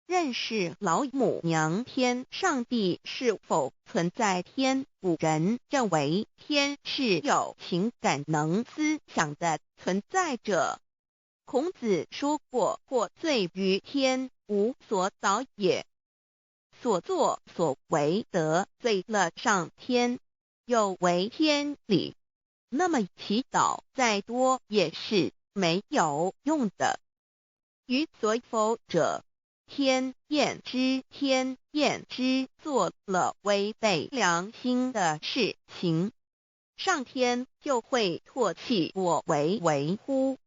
認識老母娘天上帝是否存在天？古人認為天是有情感能思想的存在者。孔子說過：“獲罪於天，無所禱也。”所作所為得罪了上天，有違天理，那麼祈禱再多也是沒有用的。於所否者，天驗之，天驗之做了違背良心的事情，上天就會唾棄我為為乎？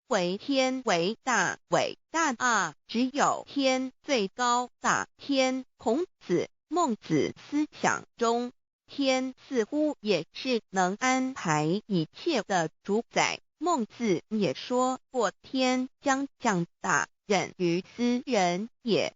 惟天為大，偉大啊！只有天最高大。天，孔子、孟子思想中，天似乎也是能安排一切的主宰。孟子也說過：“天將降大任於斯人也，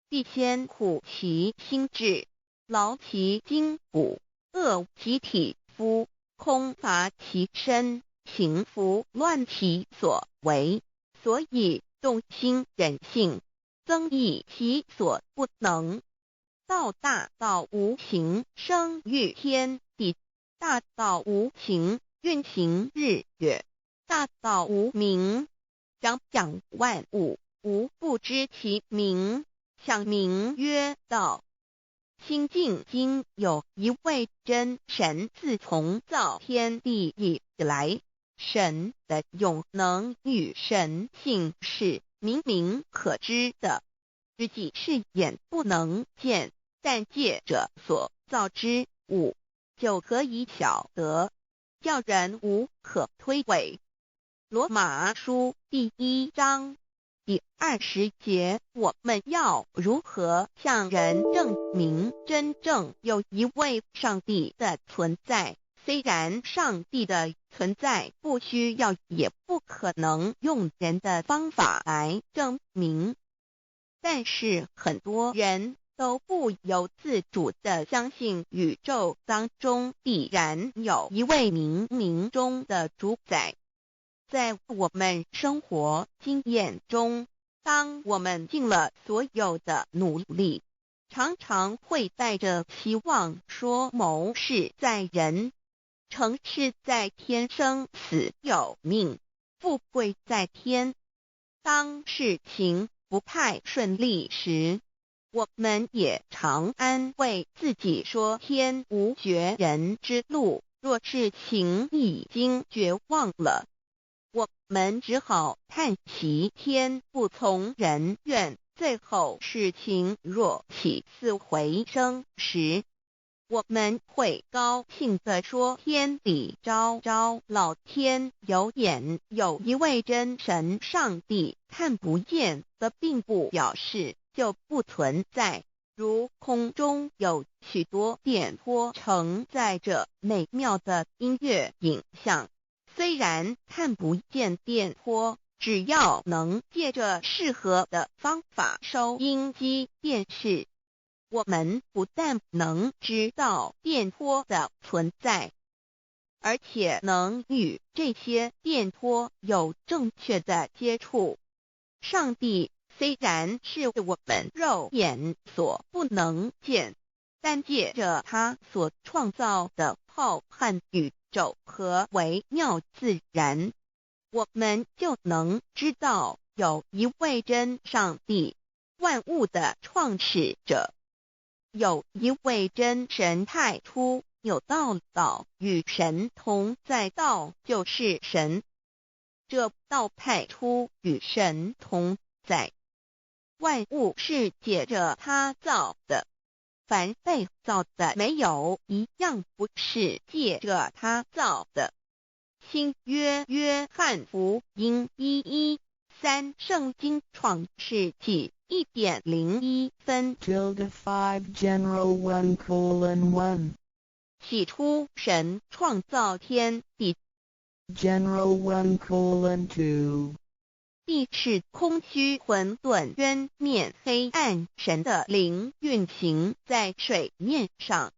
必先苦其心志，勞其筋骨，餓其體膚，空乏其身。”行拂亂其所為，所以動心忍性，增益其所不能。道大道無形，生育天地；大道無形，運行日月；大道無名，長養萬物，吾不知其名，想名曰道。清淨經有一位真神，自從造天地以來，神的永能與神性是明明可知的，實際是眼不能見，但借著所造之物就可以曉得，叫人無可推諉。羅馬書第一章第二十節，我們要如何向人證明真正有一位上帝的存在？雖然上帝的存在不需要，也不可能用人的方法來證明，但是很多人都不由自主地相信宇宙當中必然有一位冥冥中的主宰。在我們生活經驗中，當我們盡了所有的努力，常常會帶着希望說謀事在人，成事在天，生死有命，富貴在天。當事情不太順利時，我們也常安慰自己說天無絕人之路。若事情已經絕望了，我們只好嘆息天不從人願。最後事情若起死回生時，我們會高興地說：“天理昭昭，老天有眼，有一位真神上帝，看不見的並不表示就不存在。如空中有許多電波承載著美妙的音樂影像，雖然看不見電波，只要能借著適合的方法收音機、電視，我們不但能知道電波的存在，而且能與這些電波有正確的接觸。上帝雖然是我們肉眼所不能見，但借著他所創造的浩瀚宇宙和微妙自然，我們就能知道有一位真上帝，萬物的創始者。有一位真神太初有道，道與神同在，道就是神。這道太初與神同在，萬物是借著他造的，凡被造的沒有一樣不是借著他造的。新約約翰福音1:13聖經創世紀1點01分。 Tilde 5 General 1:1. 起初神創造天地， General 1:2. 地是空虛混沌淵面黑暗，神的靈運行在水面上。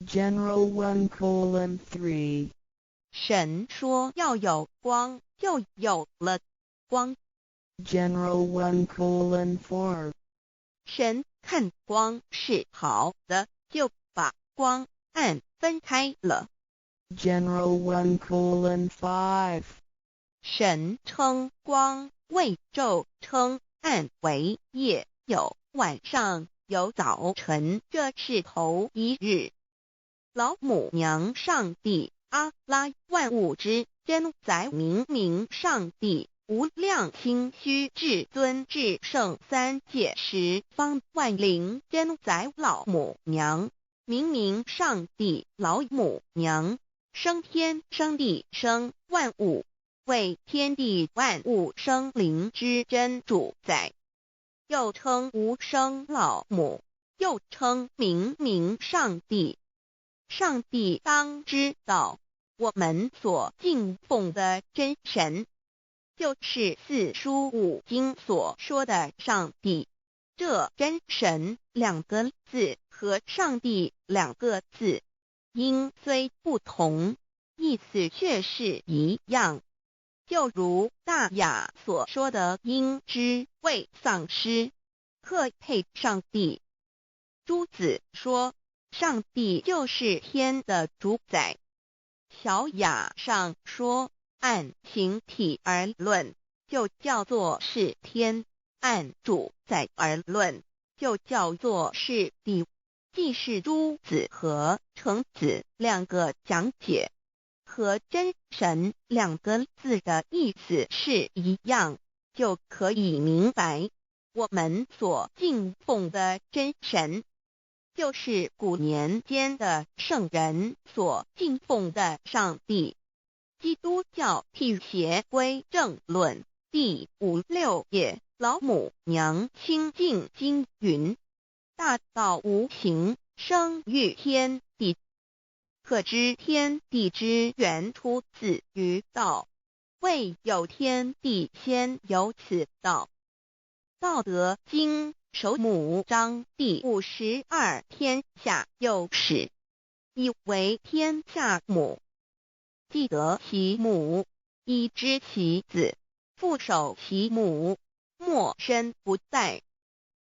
General 1:3. 神說要有光，就有了光。 General 1:4. 神看光是好的，就把光暗分開了。 General 1:5. 神稱光為晝，稱暗為夜，有晚上，有早晨，這是頭一日。老母娘上帝阿拉萬物之真宰明明上帝無量清虛至尊至聖三界十方萬靈真宰老母娘明明上帝老母娘生天生地生萬物，為天地萬物生靈之真主宰，又稱無生老母，又稱明明上帝。上帝當知道，我們所敬奉的真神，就是四書五經所說的上帝。這真神兩個字和上帝兩個字，音雖不同，意思卻是一樣。就如大雅所說的，應知未喪失，克配上帝。朱子說，上帝就是天的主宰。小雅上說，按形體而論，就叫做是天；按主宰而論，就叫做是地。既是朱子和程子兩個講解，和真神兩個字的意思是一樣，就可以明白，我們所敬奉的真神，就是古年間的聖人所敬奉的上帝。基督教辟邪歸正論第五六頁，老母娘清淨經云：大道無形，生於天地。可知天地之源出自於道，未有天地先有此道。道德經首母章第52，天下有始，以為天下母。既得其母，以知其子，復守其母，莫身不殆。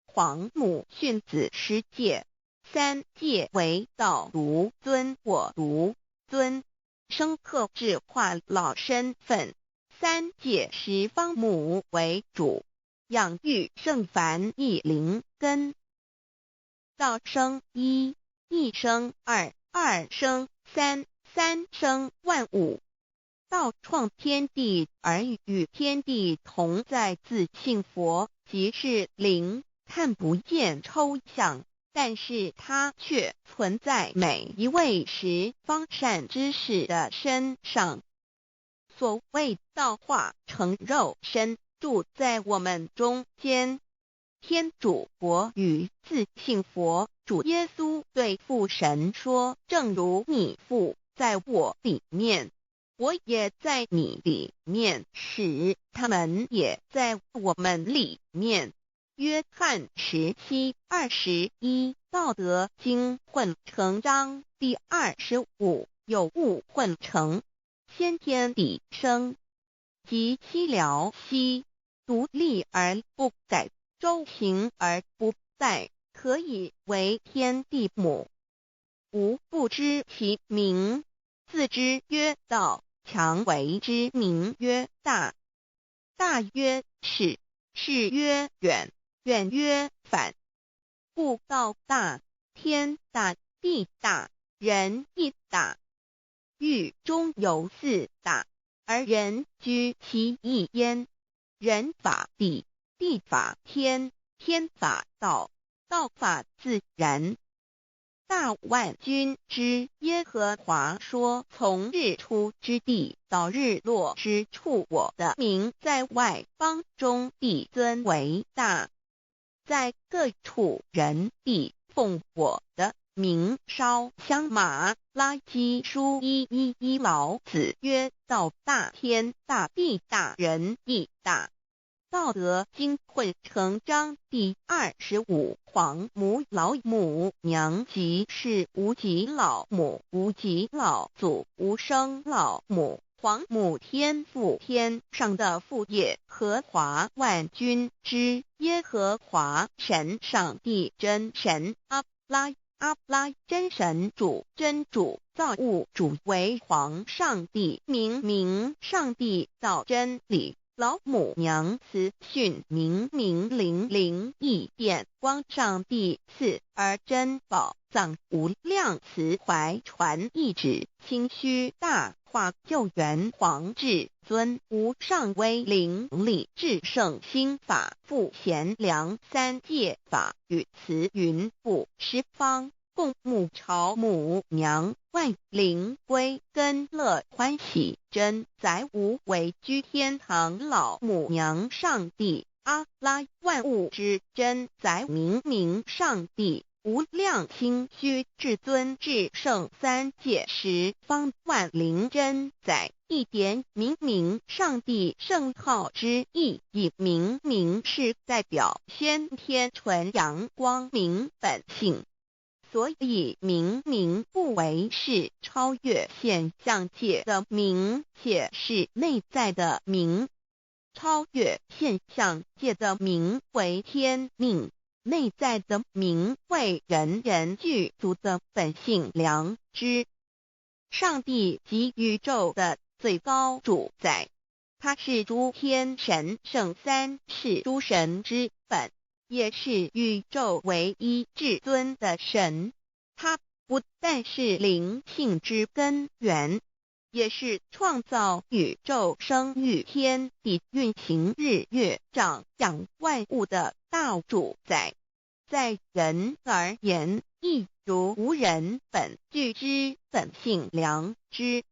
皇母訓子十誡，三誡為道獨尊我獨尊，生克制化老身份。三界十方母為主，養育聖凡一靈根。道生一，一生二，二生三，三生萬物。道創天地而與天地同在，自性佛即是靈，看不見抽象，但是它卻存在每一位十方善知識的身上。所謂道化成肉身，住在我們中間。天主國與自性佛主耶穌對父神說：正如你父在我裡面，我也在你裡面，使他們也在我們裡面。約翰17:21，道德經混成章第25，有物混成，先天地生，即西療兮，獨立而不改，周行而不殆，可以為天地母。吾不知其名，自知曰道，強為之名曰大。大曰始，始曰遠。遠曰反，故道大，天大，地大，人亦大。域中有四大，而人居其一焉。人法地，地法天，天法道，道法自然。大萬軍之耶和華說：從日出之地到日落之處，我的名在外邦中必尊為大。在各處人必奉我的名燒香。馬拉基書1:1:1，老子曰：道大天大地大人亦大。道德經混成章第25，皇母老母娘即是無極老母，無極老祖，無生老母。皇母天父天上的父耶和华万军之耶和华神上帝真神阿拉阿拉真神主真主造物主为皇上帝明明上帝道真理老母娘慈训明明灵灵异变光上帝赐而珍宝藏无量慈怀传意旨清虚大化救援皇至尊无上威灵力至圣心法复贤良三界法与慈云布十方共母朝母娘万灵归根乐欢喜真载无为居天堂老母娘上帝阿拉万物之真载明明上帝无量清虚至尊至圣三界十方万灵真载一点明明上帝圣号之意，以明明是代表先天纯阳光明本性。所以明明不为是超越现象界的明，且是内在的明。超越现象界的明为天命，内在的明为人人具足的本性良知。上帝即宇宙的最高主宰，他是诸天神圣三世诸神之本，也是宇宙唯一至尊的神。他不但是灵性之根源，也是创造宇宙、生育天地、运行日月、长养万物的大主宰。在人而言，亦如吾人本具之本性良知，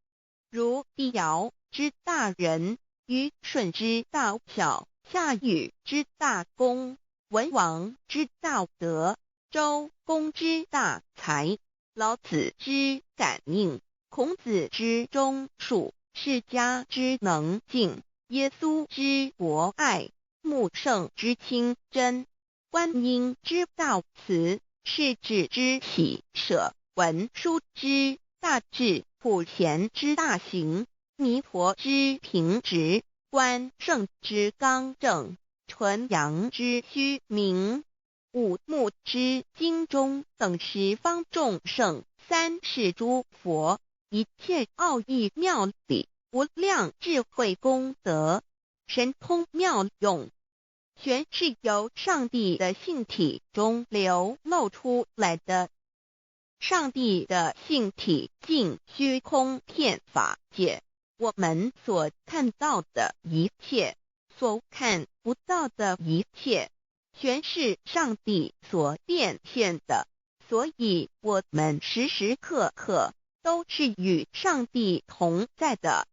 如帝尧之大仁，虞舜之大孝，夏禹之大功，文王之大德，周公之大才，老子之感应，孔子之忠恕，释迦之能静，耶稣之博爱，穆圣之清真，观音之大慈，释智之喜舍，文殊之大智，普贤之大行，弥陀之平直，关圣之刚正，纯阳之虚明，五目之精中等十方众圣，三世诸佛，一切奥义妙理，无量智慧功德，神通妙用，全是由上帝的性体中流露出来的。上帝的性体尽虚空遍法界，我们所看到的一切，所看不到的一切，全是上帝所变现的。所以，我们时时刻刻都是与上帝同在的。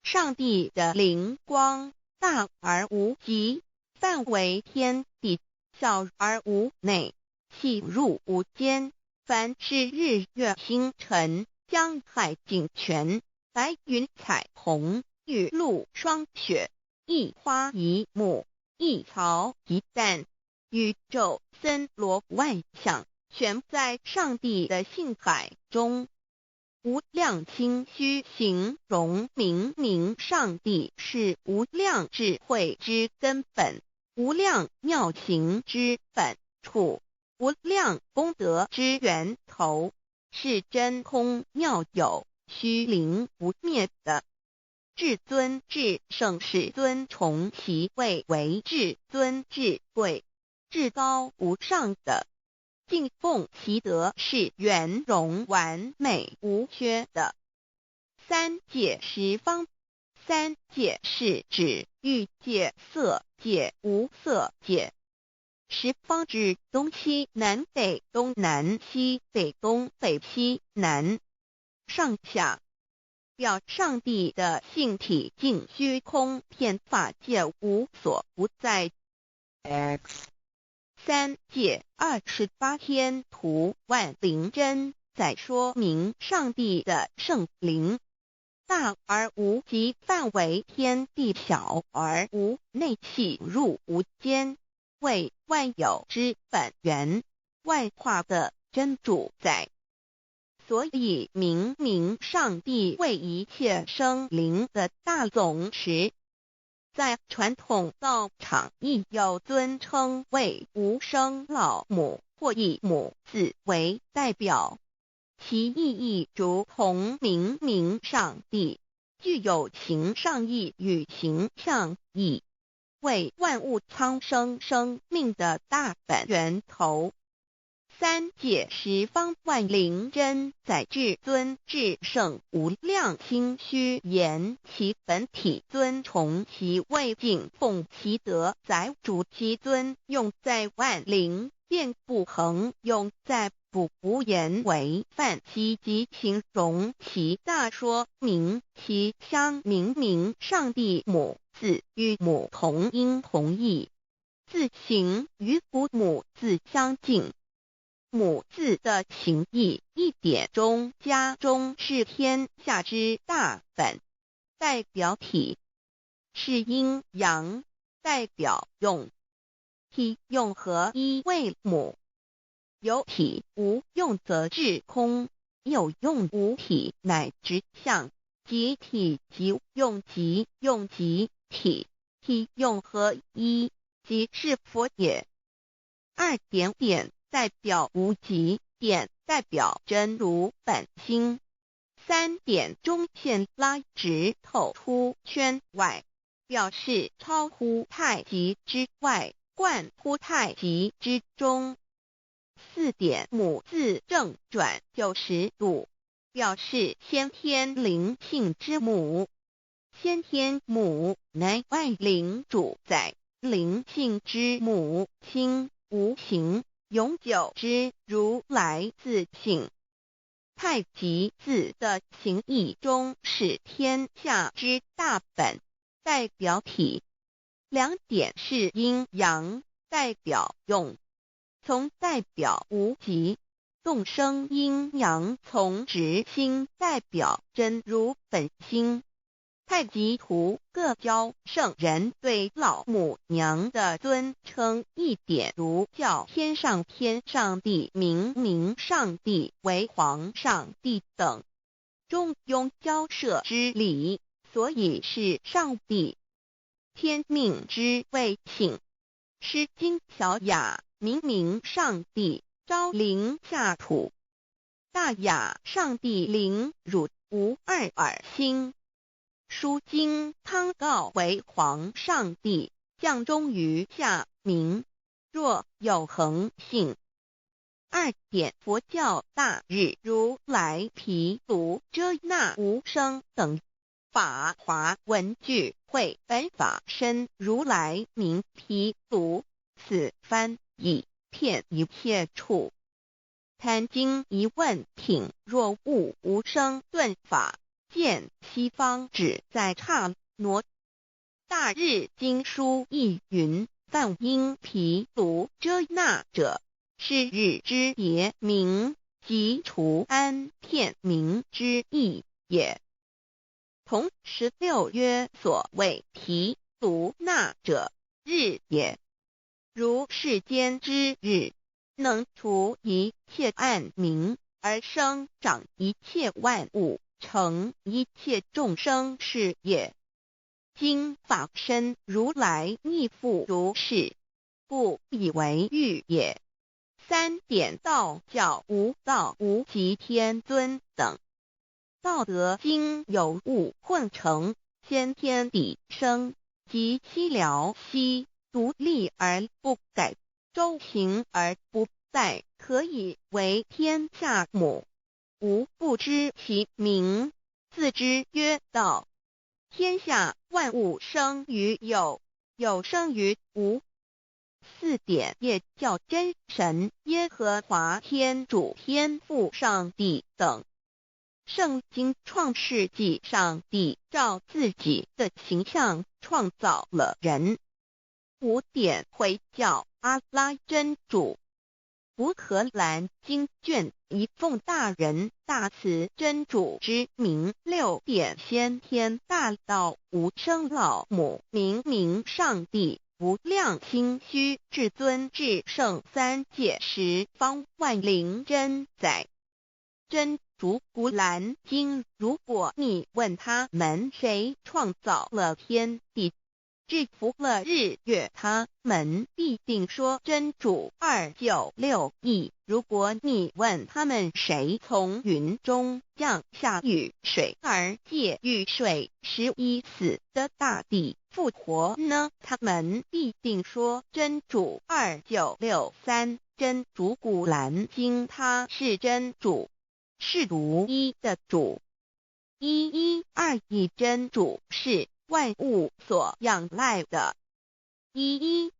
上帝的灵光大而无极，范围天地，小而无内，细入无间。凡是日月星辰、江海井泉、白云彩虹、雨露霜雪，一花一木，一草一蛋，宇宙森罗万象，全在上帝的性海中。无量清虚形容明明上帝是无量智慧之根本，无量妙行之本处，无量功德之源头，是真空妙有、虚灵不灭的。至尊至圣世尊崇其位为至尊至贵、至高无上的，敬奉其德是圆融完美无缺的。三界十方，三界是指欲界、色界、无色界。十方指东西南北东南西北东北西南上下，表上帝的性体尽虚空遍法界无所不在。 X 三界28天图万灵真在说明上帝的圣灵大而无极，范围天地，小而无内，细入无间，为万有之本源，万化的真主宰。所以明明上帝為一切生靈的大總持。在傳統道場亦有尊稱為無生老母或以母字為代表，其意義如同明明上帝，具有形上義與形象義，為萬物蒼生生命的大本源頭。三界十方萬靈真載至尊至聖無量清虛言其本體尊崇其位敬奉其德載主其尊用在萬靈遍布恆用在不無言為範其及形容其大說明其相明明上帝母字與母同音同義，字形與古母字相近。母字的形義一點中加中是天下之大本，代表體是陰陽，代表用，體用合一為母。有體無用則至空，有用無體乃直相，即體即用即用即體，體用合一，即是佛也。二點點代表無極，點代表真如本心。三點中線拉直透出圈外，表示超乎太極之外，貫乎太極之中。四點母字正轉90度，表示先天靈性之母。先天母乃萬靈主宰，靈性之母，清無形，永久之如來自性。太極字的形義中是天下之大本，代表體。兩點是陰陽，代表用，從代表無極，動生陰陽從直心，代表真如本心。太極圖各教聖人對老母娘的尊稱一點如叫天上天上帝、明明上帝為皇上帝等，中庸交涉之理，所以是上帝。天命之謂性，詩經小雅明明上帝昭靈下土，大雅上帝靈汝無二爾心。書經湯告為皇上帝降終於下民，若有恆性。二點佛教大日如來毗盧遮那無生等法華文具會本法身如來名毗盧，此翻譯遍一切處。壇經疑問品若悟無生頓法。見西方只在剎那。大日經書亦云：梵音毗盧遮那者，是日之別名，即除安片名之意也。同16曰：所謂毗盧那者，日也。如世間之日，能除一切暗冥，而生長一切萬物，成一切眾生是也。今法身如來亦復如是，故以為喻也。三點道教無道無極天尊等。道德經有物混成，先天地生，及西遼兮，獨立而不改，周行而不殆，可以為天下母。吾不知其名，自之曰道。天下萬物生於有，有生於無。四點也叫真神、耶和華天主、天父上帝等。聖經創世紀上帝照自己的形象創造了人。五點回教阿拉真主。古可蘭經卷一奉大仁大慈真主之名。六點先天大道無生老母明明上帝無量清虛至尊至聖三界十方萬靈真載真主古蘭經，如果你問他們誰創造了天地，制服了日月，他們必定說真主。2961。如果你問他們誰從雲中降下雨水，而藉雨水使已死的大地復活呢？他們必定說真主。2963。真主古蘭經，他是真主，是獨一的主。1121。真主是萬物所仰賴的。11。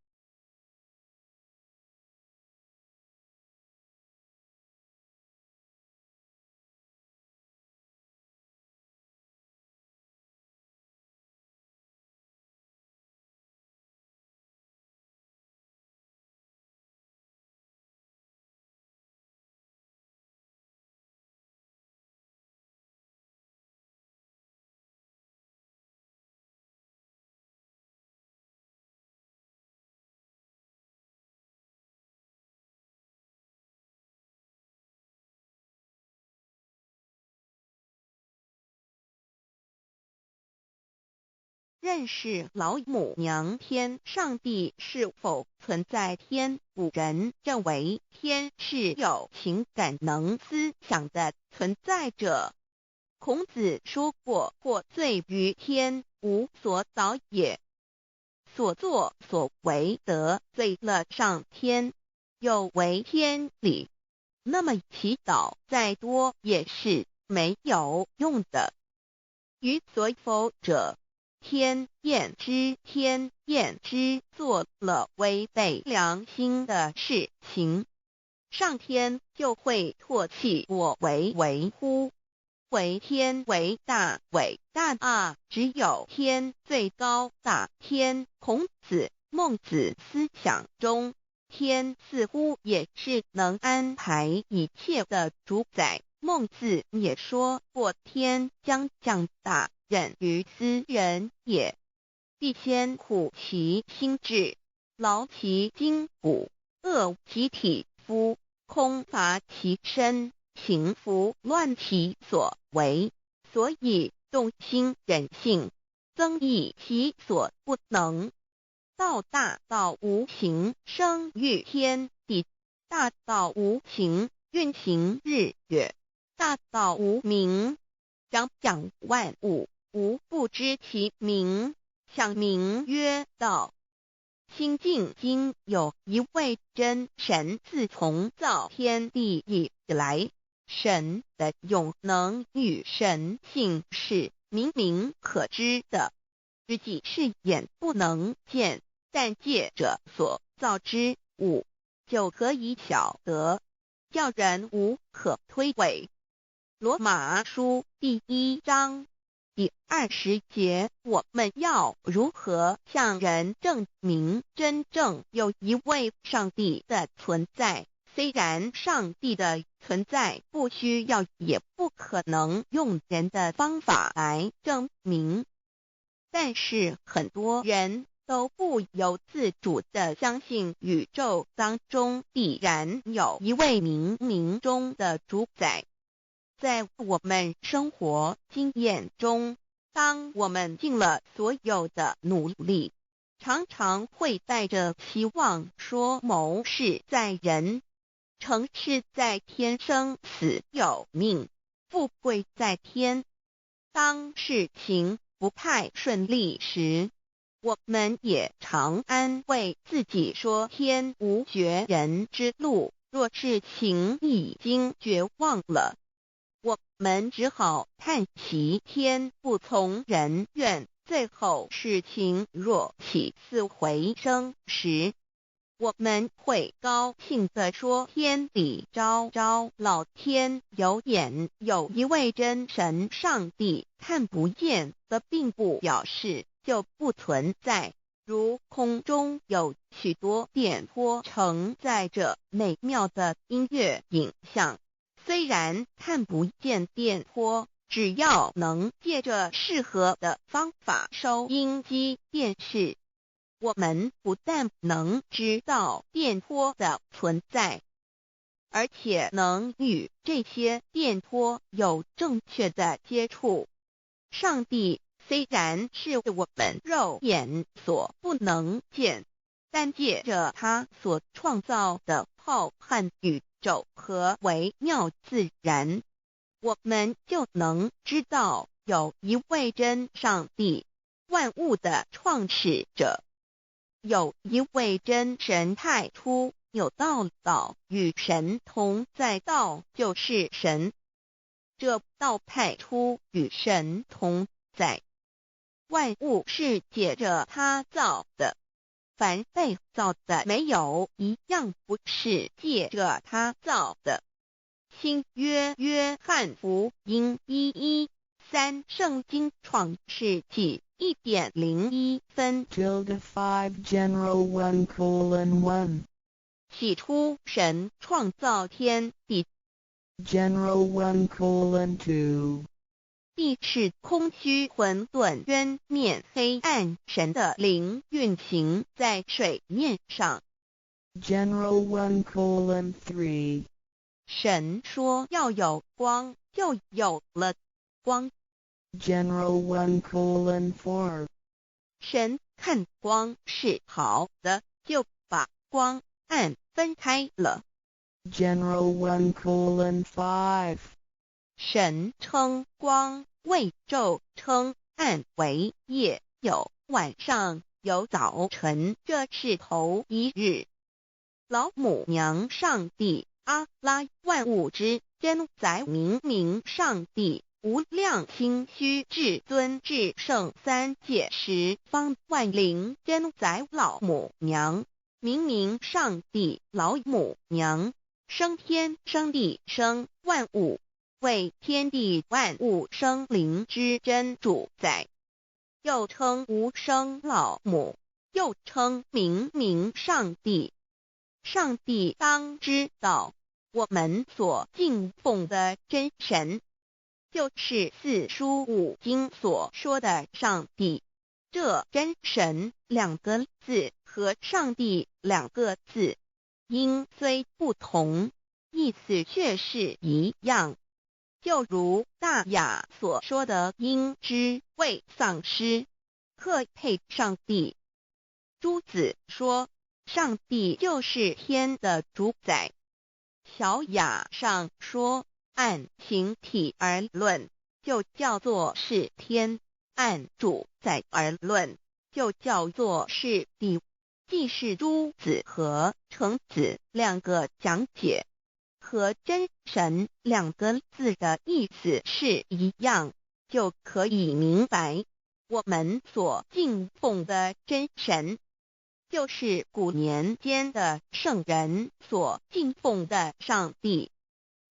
認識老母娘天上帝是否存在？天古人認為天是有情感能思想的存在者。孔子說過：獲罪於天，無所禱也。所作所為得罪了上天，有違天理，那麼祈禱再多也是沒有用的。於所否者，天厭之，天厭之，做了違背良心的事情，上天就會唾棄我為為乎？為天為大，偉大啊！只有天最高大。天，孔子、孟子思想中，天似乎也是能安排一切的主宰。孟子也說過：天將降大任於斯人也，必先苦其心志，勞其筋骨，餓其體膚，空乏其身，行拂亂其所為。所以動心忍性，增益其所不能。道大道無形，生於天地；大道無形，運行日月；大道無名，長養萬物，無不知其名，想名曰道。清淨經有一位真神，自從造天地以來，神的永能與神性是明明可知的，實際是眼不能見，但借着所造之物就可以曉得，叫人無可推諉。羅馬書第1章第20節，我們要如何向人證明真正有一位上帝的存在？雖然上帝的存在不需要，也不可能用人的方法來證明，但是很多人都不由自主地相信宇宙當中必然有一位冥冥中的主宰。在我們生活經驗中，當我們盡了所有的努力，常常會帶着希望說謀事在人，成事在天，生死有命，富貴在天。當事情不太順利時，我們也常安慰自己說天無絕人之路。若事情已經絕望了，我們只好嘆息天不從人願。最後事情若起死回生時，我們會高興地說天理昭昭，老天有眼，有一位真神上帝，看不見的並不表示就不存在。如空中有許多電波承載着美妙的音樂影像，雖然看不見電波，只要能借着適合的方法收音機、電視，我們不但能知道電波的存在，而且能與這些電波有正確的接觸。上帝雖然是我們肉眼所不能見，但借著他所創造的浩瀚宇宙和微妙自然，我們就能知道有一位真上帝，萬物的創始者，有一位真神。太初有道，道與神同在，道就是神。這道太初與神同在，萬物是借著他造的，凡被造的沒有一樣不是借著他造的。新約約翰福音1:13，聖經創世紀1點01分。 Tilde 5 General 1:1. 起初神創造天地。 General 1:2. 地是空虛混沌淵面黑暗，神的靈運行在水面上。 General 1:3. 神說要有光，就有了光。 General 1:4. 神看光是好的，就把光暗分開了。 General 1:5. 神稱光為晝，稱暗為夜，有晚上，有早晨，這是頭一日。老母娘上帝阿拉萬物之真宰明明上帝無量清虛至尊至聖三界十方萬靈真宰老母娘明明上帝老母娘生天生地生萬物，為天地萬物生靈之真主宰，又稱無生老母，又稱明明上帝。上帝當知道，我們所敬奉的真神，就是四書五經所說的上帝。這真神兩個字和上帝兩個字，音雖不同，意思卻是一樣。就如大雅所說的，應知未喪失，克配上帝。朱子說，上帝就是天的主宰。小雅上說，按形體而論，就叫做是天；按主宰而論，就叫做是地。既是朱子和程子兩個講解，和真神兩個字的意思是一樣，就可以明白，我們所敬奉的真神，就是古年間的聖人所敬奉的上帝。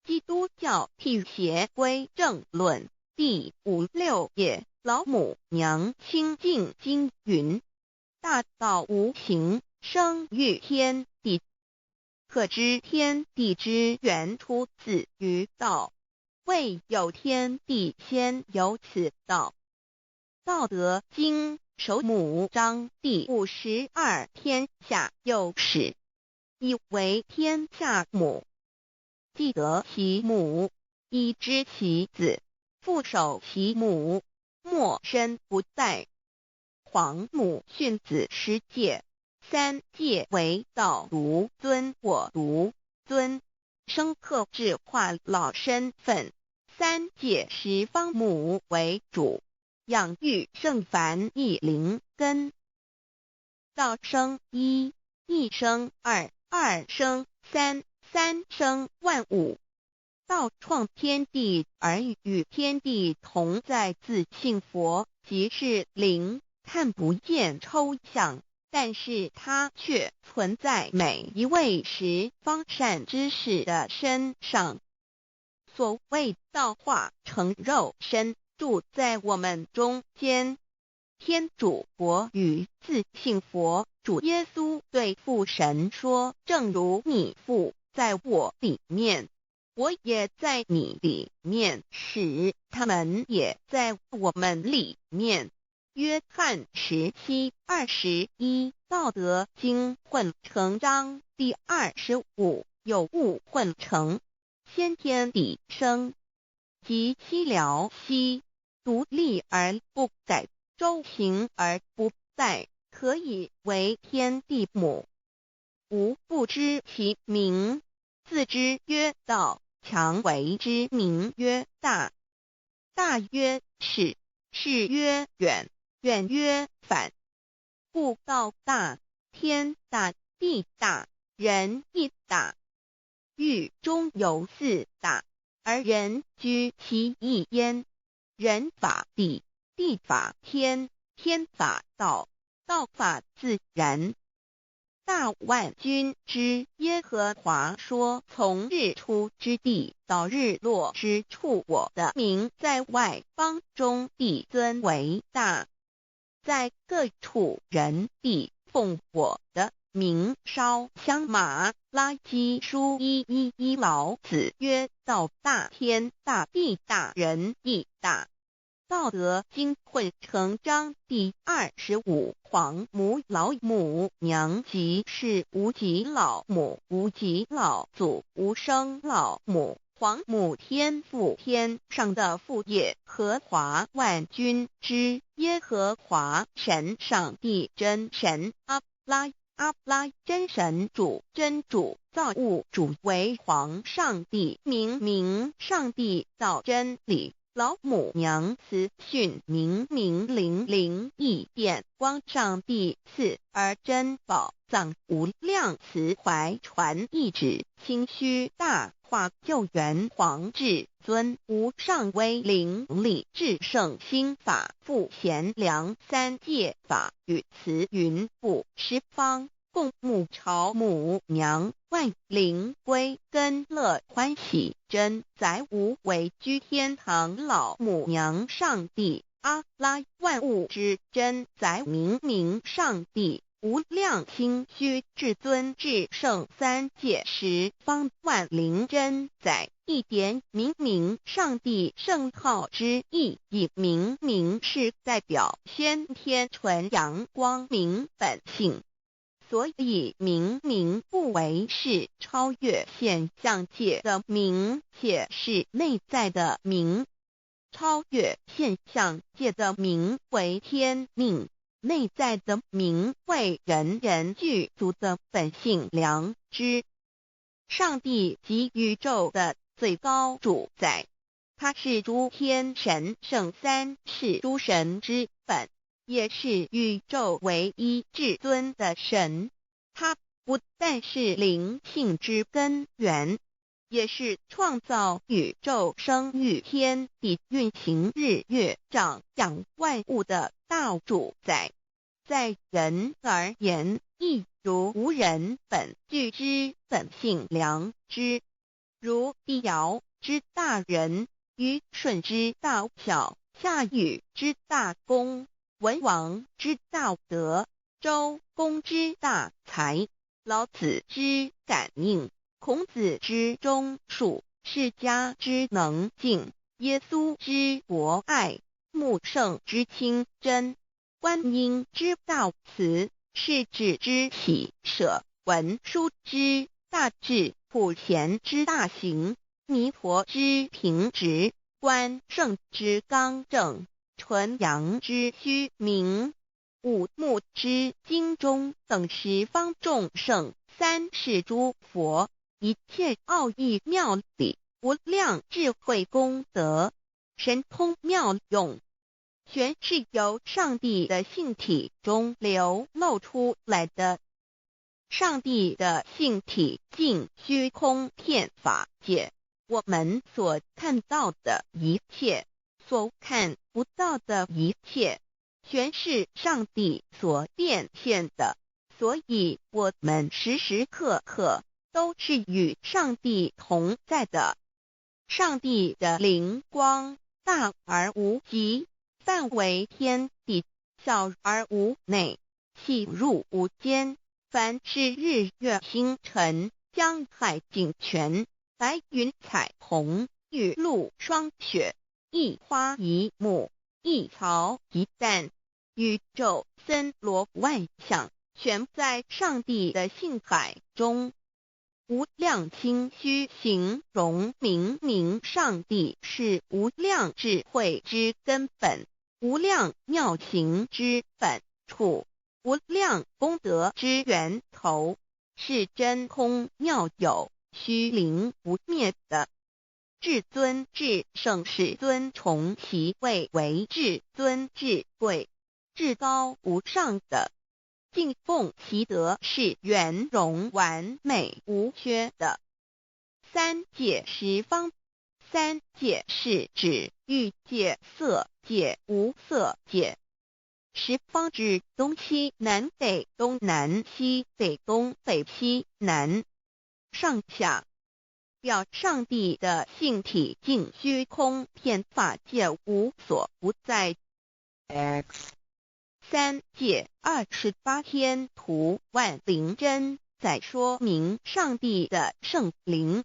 基督教辟邪歸正論第五六頁，老母娘清淨經云：大道無形，生於天地。可知天地之源出自於道，未有天地先有此道。道德經首母章第52天下有始，以為天下母。既得其母，以知其子，復守其母，莫身不殆。皇母訓子十誡，三誡為道獨尊我獨尊，生克制化老身份。三誡十方母為主，養育聖凡一靈根。道生一，一生二，二生三，三生萬物。道創天地而與天地同在，自性佛即是靈，看不見抽象，但是它卻存在每一位十方善知識的身上。所謂道化成肉身，住在我們中間。天主國與自性佛主耶穌對父神說：正如你父在我裡面，我也在你裡面，使他們也在我們裡面。約翰17:21，道德經混成章第25有物混成，先天地生，极兮寥兮，独立而不改，周行而不殆，可以为天地母。吾不知其名，自知曰道。强为之名曰大。大曰始，始曰远，远曰反。故道大，天大，地大，人亦大。域中有四大，而人居其一焉。人法地，地法天，天法道，道法自然。大万军之耶和华说：从日出之地到日落之处，我的名在外邦中必尊为大，在各处人必奉我的名烧香。马拉基书1:1:1，老子曰：道大，天大，地大，人亦大。道德经混成章第25，皇母老母娘即是无极老母，无极老祖，无生老母，皇母天父，天上的父耶和华万军之耶和华神上帝真神阿拉阿拉真神主真主造物主为皇上帝明明上帝道真理。老母娘慈训明明灵灵异变光上帝赐而珍宝藏无量慈怀传一旨清虚大化救援皇至尊无上威灵力至圣心法复贤良三界法与慈云布十方共母朝母娘万灵归根乐欢喜真载无为居天堂老母娘上帝阿拉万物之真载明明上帝无量清虚至尊至圣三界十方万灵真载一点明明上帝圣号之意，以明明是代表先天纯阳光明本性。所以明明不为是超越现象界的明，且是内在的明。超越现象界的明为天命，内在的明为人人具足的本性良知。上帝即宇宙的最高主宰，他是诸天神圣三世诸神之本，也是宇宙唯一至尊的神。他不但是灵性之根源，也是创造宇宙、生育天地、运行日月、长养万物的大主宰。在人而言，亦如吾人本具之本性良知，如帝尧之大仁，虞舜之大孝，夏禹之大功，文王之大德，周公之大才，老子之感应，孔子之忠恕，释迦之能静，耶稣之博爱，穆圣之清真，观音之大慈，释智之喜舍，文殊之大智，普贤之大行，弥陀之平直，关圣之刚正，纯阳之虚明，五目之精中等十方众圣，三世诸佛，一切奥义妙理，无量智慧功德，神通妙用，全是由上帝的性体中流露出来的。上帝的性体尽虚空遍法界，我们所看到的一切，所看不到的一切，全是上帝所变现的，所以我们时时刻刻都是与上帝同在的。上帝的灵光大而无极，范围天地，小而无内，细入无间。凡是日月星辰、江海井泉、白云彩虹、雨露霜雪，一花一木，一草一蛋，宇宙森罗万象，全在上帝的性海中。無量清虛形容明明上帝是無量智慧之根本，無量妙行之本處，無量功德之源頭，是真空妙有虛靈不滅的。至尊至聖世尊崇其位為至尊至貴、至高無上的，敬奉其德是圓融完美無缺的。三界十方，三界是指欲界、色界、無色界。十方指東西南北東南西北東北西南上下。表上帝的性體淨虛空遍法界無所不在。 X 三界28天圖萬靈真在說明上帝的聖靈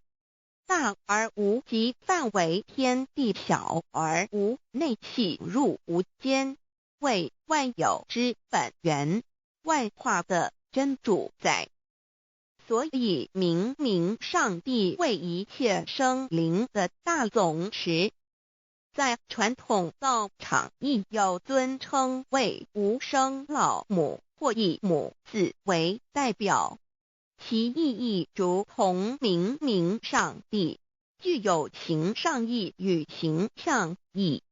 大而無極範圍天地小而無內細入無間，為萬有之本源，萬化的真主宰。所以，明明上帝為一切生靈的大總持，在傳統道場亦有尊稱為無生老母或以母字為代表，其意義如同明明上帝，具有形上義與形象義，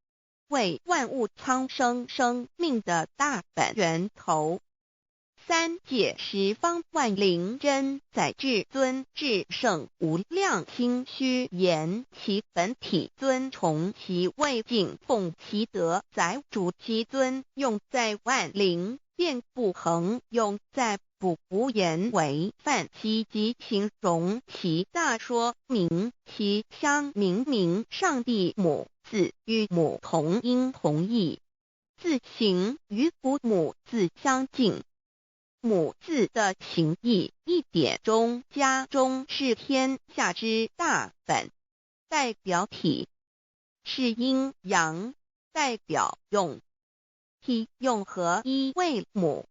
為萬物蒼生生命的大本源頭。三界十方萬靈真在至尊至聖無量清虛言其本體尊崇其位敬奉其德載主其尊用在萬靈便不恆用在不無言為範其及形容其大說明其相明明上帝母字與母同音同義，字形與古母字相近。母字的形義一點中加中是天下之大本，代表體是陰陽，代表用，體用合一為母。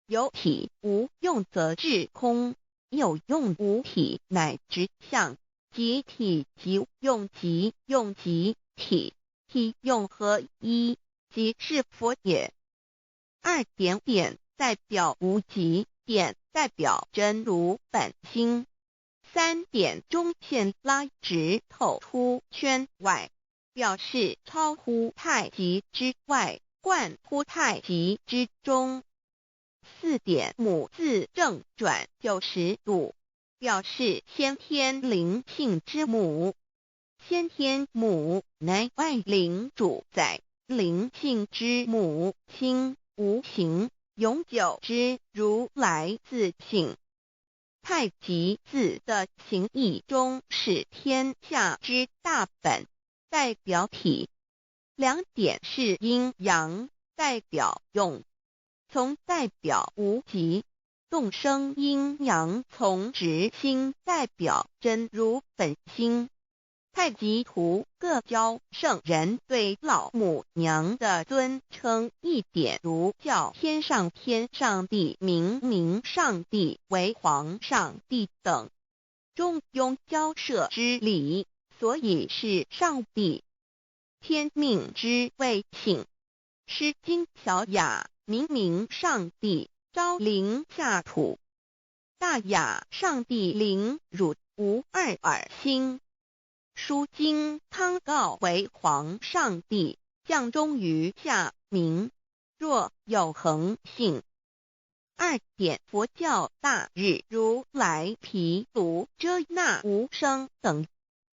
有體無用則至空，有用無體乃直相，即體即用即用即體，體用合一，即是佛也。二點點代表無極，點代表真如本心。三點中線拉直透出圈外，表示超乎太極之外，貫乎太極之中。四點母字正轉90度，表示先天靈性之母。先天母乃萬靈主宰，靈性之母，清無形，永久之如來自性。太極字的形義中是天下之大本，代表體。兩點是陰陽，代表用，從代表無極，動生陰陽從直心，代表真如本心。太極圖各教聖人對老母娘的尊稱一點如叫天上天上帝、明明上帝為皇上帝等，中庸交涉之理，所以是上帝。天命之謂性，詩經小雅明明上帝昭靈下土，大雅上帝靈汝無二耳心。書經康誥為皇上帝降終於下明，若有恆性。二點佛教大日如來毗盧遮那無生等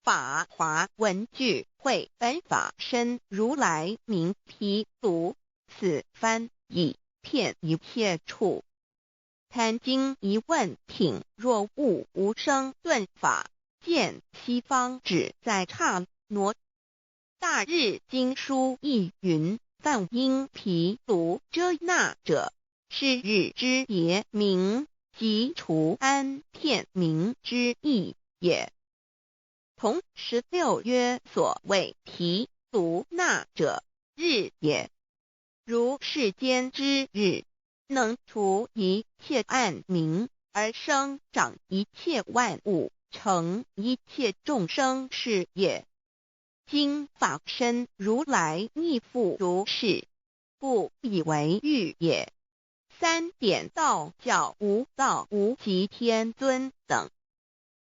法華文具會本法身如來名毗盧，此翻譯遍一切處。壇經疑問品若悟無生頓法。見西方只在剎那。大日經書亦云：梵音毗盧遮那者，是日之別名，即除安片名之意也。同16曰：所謂毗盧那者，日也。如世間之日，能除一切暗明。而生長一切萬物，成一切眾生事業。今法身如來亦復如是，故以為喻也。三點道教無道無極天尊等。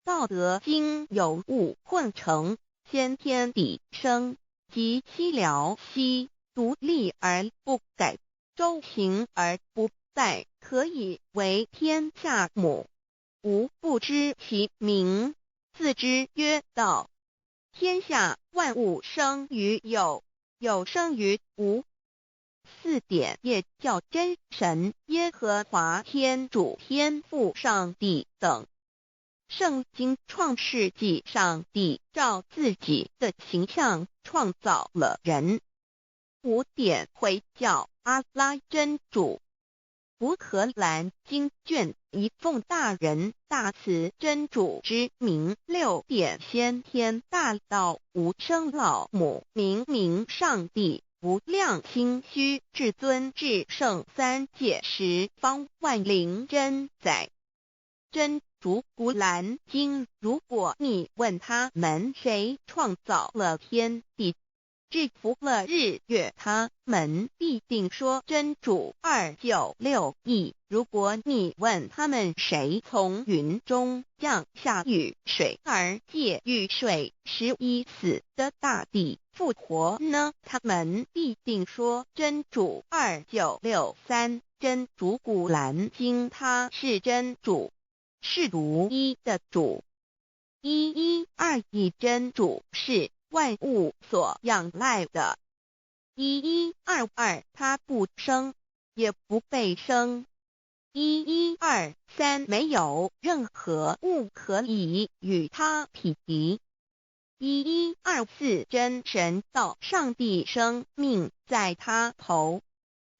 道德經有物混成，先天地生，極其寥兮，獨立而不改，周行而不殆，可以為天下母。吾不知其名，自之曰道。天下萬物生於有，有生於無。四點耶教真神耶和華天主天父上帝等。聖經創世紀上帝照自己的形象創造了人。五點回教阿拉真主。古可蘭經卷一奉大仁大慈真主之名。六點先天大道無生老母明明上帝無量清虛至尊至聖三界十方萬靈真宰真主古蘭經。如果你問他們誰創造了天地，制服了日月，他們必定說真主。296E。如果你問他們誰從雲中降下雨水，而借雨水使已死的大地復活呢？他們必定說真主。2963。真主古蘭經，他是真主，是獨一的主。1121真主是萬物所仰賴的。1122，他不生，也不被生。1123，沒有任何物可以與他匹敵。1124，真神道上帝生命在他頭，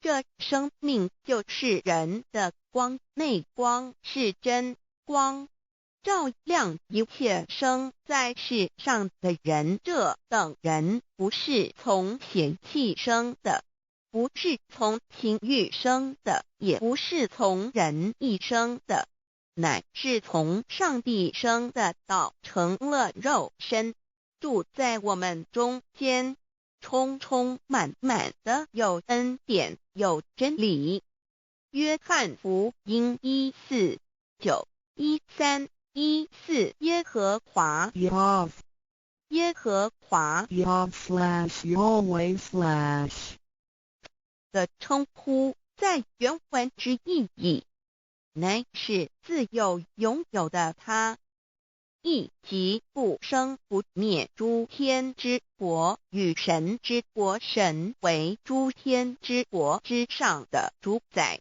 這生命就是人的光，內光是真光，照亮一切生在世上的人。這等人不是從血氣生的，不是從情慾生的，也不是從人意生的，乃是從上帝生的。道成了肉身，住在我們中間，充充滿滿的有恩典，有真理。約翰福音1、4、9、13、14耶和華 Yahweh 耶和華 Yahweh/Yahweh/ 的稱呼，在原文之意義，乃是自有永有的他，意即不生不滅諸天之國與神之國，神為諸天之國之上的主宰。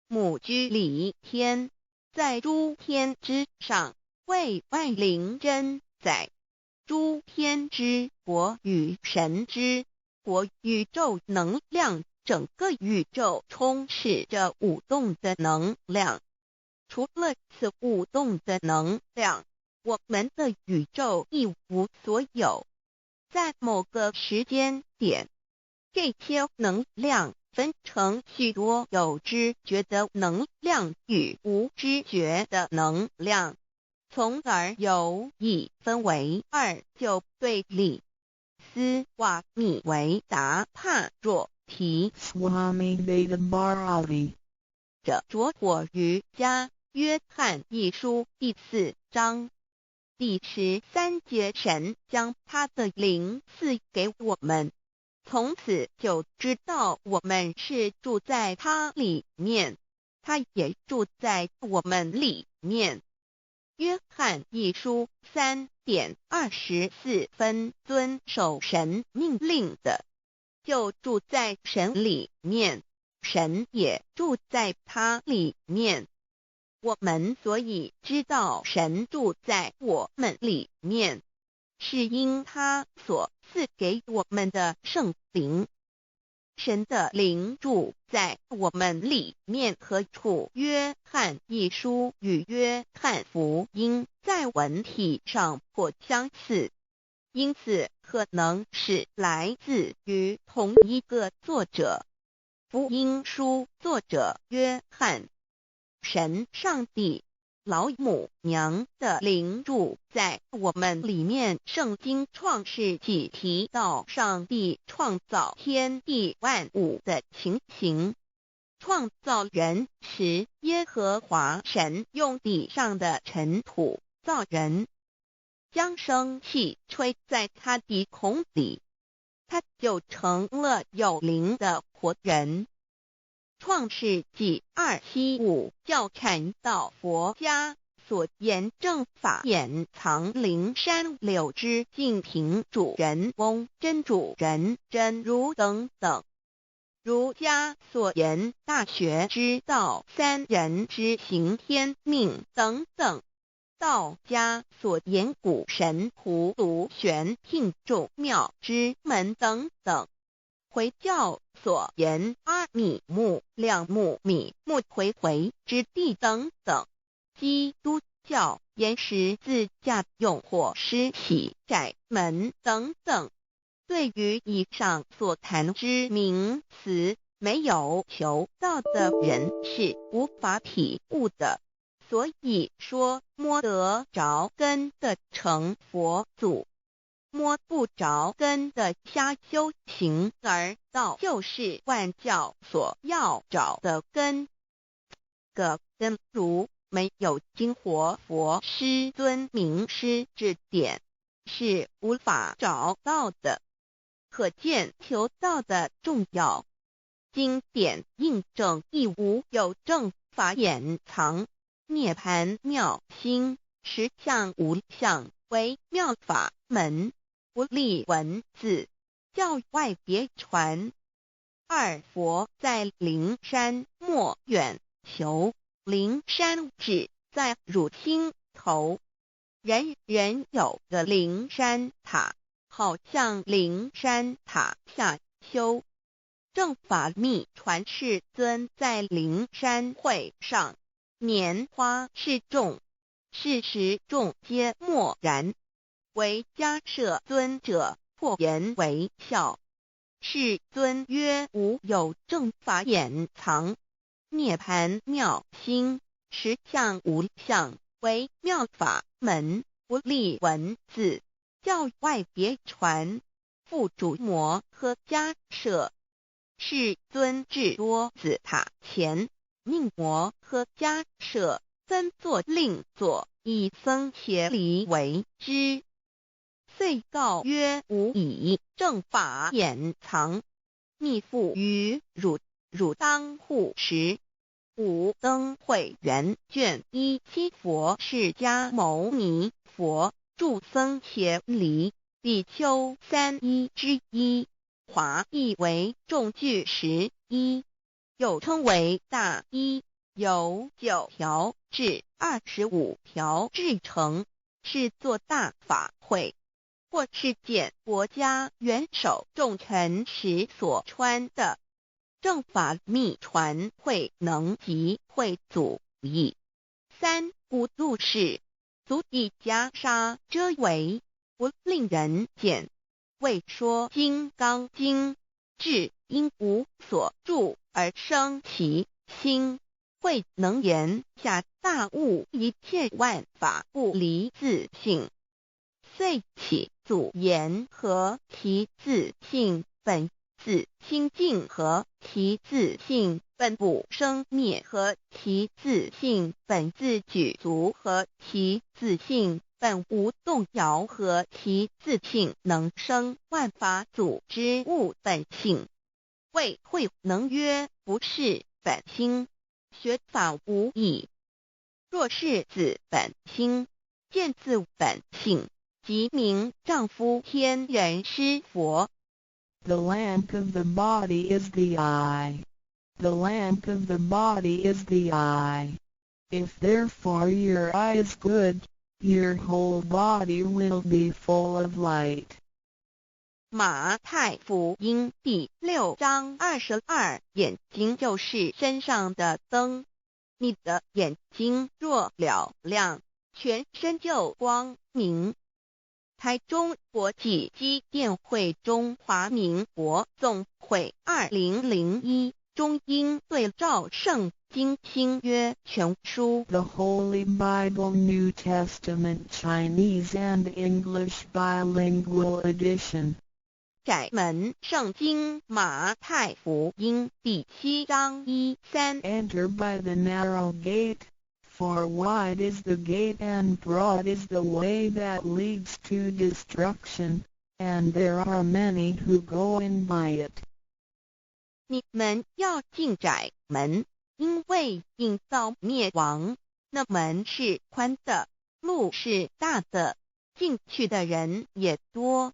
母居里天，在諸天之上，為萬靈真宰。諸天之國與神之國，宇宙能量，整個宇宙充斥着舞動的能量。除了此舞動的能量，我們的宇宙一無所有。在某個時間點，這些能量分成許多有知覺的能量與無知覺的能量，從而有一分為二就對立。斯瓦米維達帕若提 Swami Veda Bharati 的拙火瑜伽，約翰一書第4章第13節，神將他的靈賜給我們，從此就知道我們是住在他裡面，他也住在我們裡面。約翰一書3點24分，遵守神命令的，就住在神裡面，神也住在他裡面。我們所以知道神住在我們裡面，是因他所賜給我們的聖靈。神的靈住在我們裡面何處？約翰一書與約翰福音在文體上頗相似，因此可能是來自於同一個作者。福音書作者約翰。神上帝、老母娘的靈住在我們裡面。聖經創世紀提到上帝創造天地萬物的情形。創造人時，耶和華神用地上的塵土造人，將生氣吹在他鼻孔裡，他就成了有靈的活人。創世紀275教闡道佛家所言正法眼藏靈山柳枝淨瓶主人翁真主人真如等等。儒家所言大學之道三人之行天命等等。道家所言古神葫蘆玄牝眾妙之門等等。回教所言阿米木兩木米木回回之地等等，基督教言十字架用火施洗窄門等等。對於以上所談之名詞，沒有求道的人是無法體悟的。所以說，摸得著根的成佛祖。摸不著根的瞎修行，而道就是萬教所要找的根。個根如沒有經活佛師尊明師指點，是無法找到的。可見求道的重要。經典印證亦無有正法眼藏，涅槃妙心，實相無相為妙法門。不立文字，教外別傳。二佛在靈山莫遠求，靈山只在汝心頭。人人有個靈山塔，好向靈山塔下修。正法秘傳世尊在靈山會上，拈花示眾，是時眾皆默然。唯迦葉尊者破顏為笑。世尊曰：無有正法眼藏，涅槃妙心，實相無相，為妙法門，不立文字，教外別傳。付囑摩訶迦葉。世尊至多子塔前，命摩訶迦葉分座令座，以僧伽梨為之。遂告曰：吾以正法眼藏，密付於汝，汝當護持。五燈會元卷17佛釋迦牟尼佛著僧伽梨比丘三衣之一，華譯為眾具十衣，又稱為大衣，由9條至25條製成，是做大法會或是見國家元首重臣時所穿的。正法秘傳慧能及慧祖譯。三古錄釋，足以袈裟遮圍，不令人見。為說金剛經，至應無所住而生其心，慧能言下大悟一切萬法不離自性。遂起祖言何其自性本自清淨，何其自性本不生滅，何其自性本自具足，何其自性本無動搖，何其自性能生萬法祖之悟本性。魏慧能曰：不是本心，學法無益。若是自本心，見自本性，即名丈夫天人師佛。 The lamp of the body is the eye. The lamp of the body is the eye. If therefore your eye is good, your whole body will be full of light. 馬太福音第6章22，眼睛就是身上的燈。你的眼睛若嘹亮，全身就光明。台中國際基甸會中華民國總會2001中英對照聖經。經新約全書。 The Holy Bible New Testament Chinese and English Bilingual Edition. 窄門聖經馬太福音第七章一三。 Enter by the narrow gate, for wide is the gate and broad is the way that leads to destruction, and there are many who go in by it. 你們要進窄門，因為引到滅亡，那門是寬的，路是大的，進去的人也多。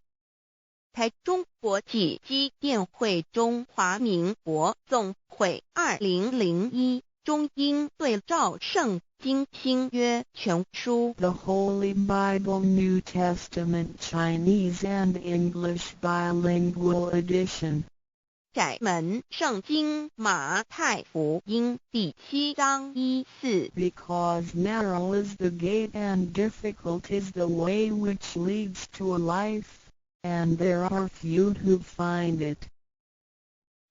台中國際基甸會中華民國總會2001中英對照聖經新約全書。 The Holy Bible New Testament Chinese and English Bilingual Edition. 窄門聖經馬太福音第七章一四。 Because narrow is the gate and difficult is the way which leads to life, and there are few who find it.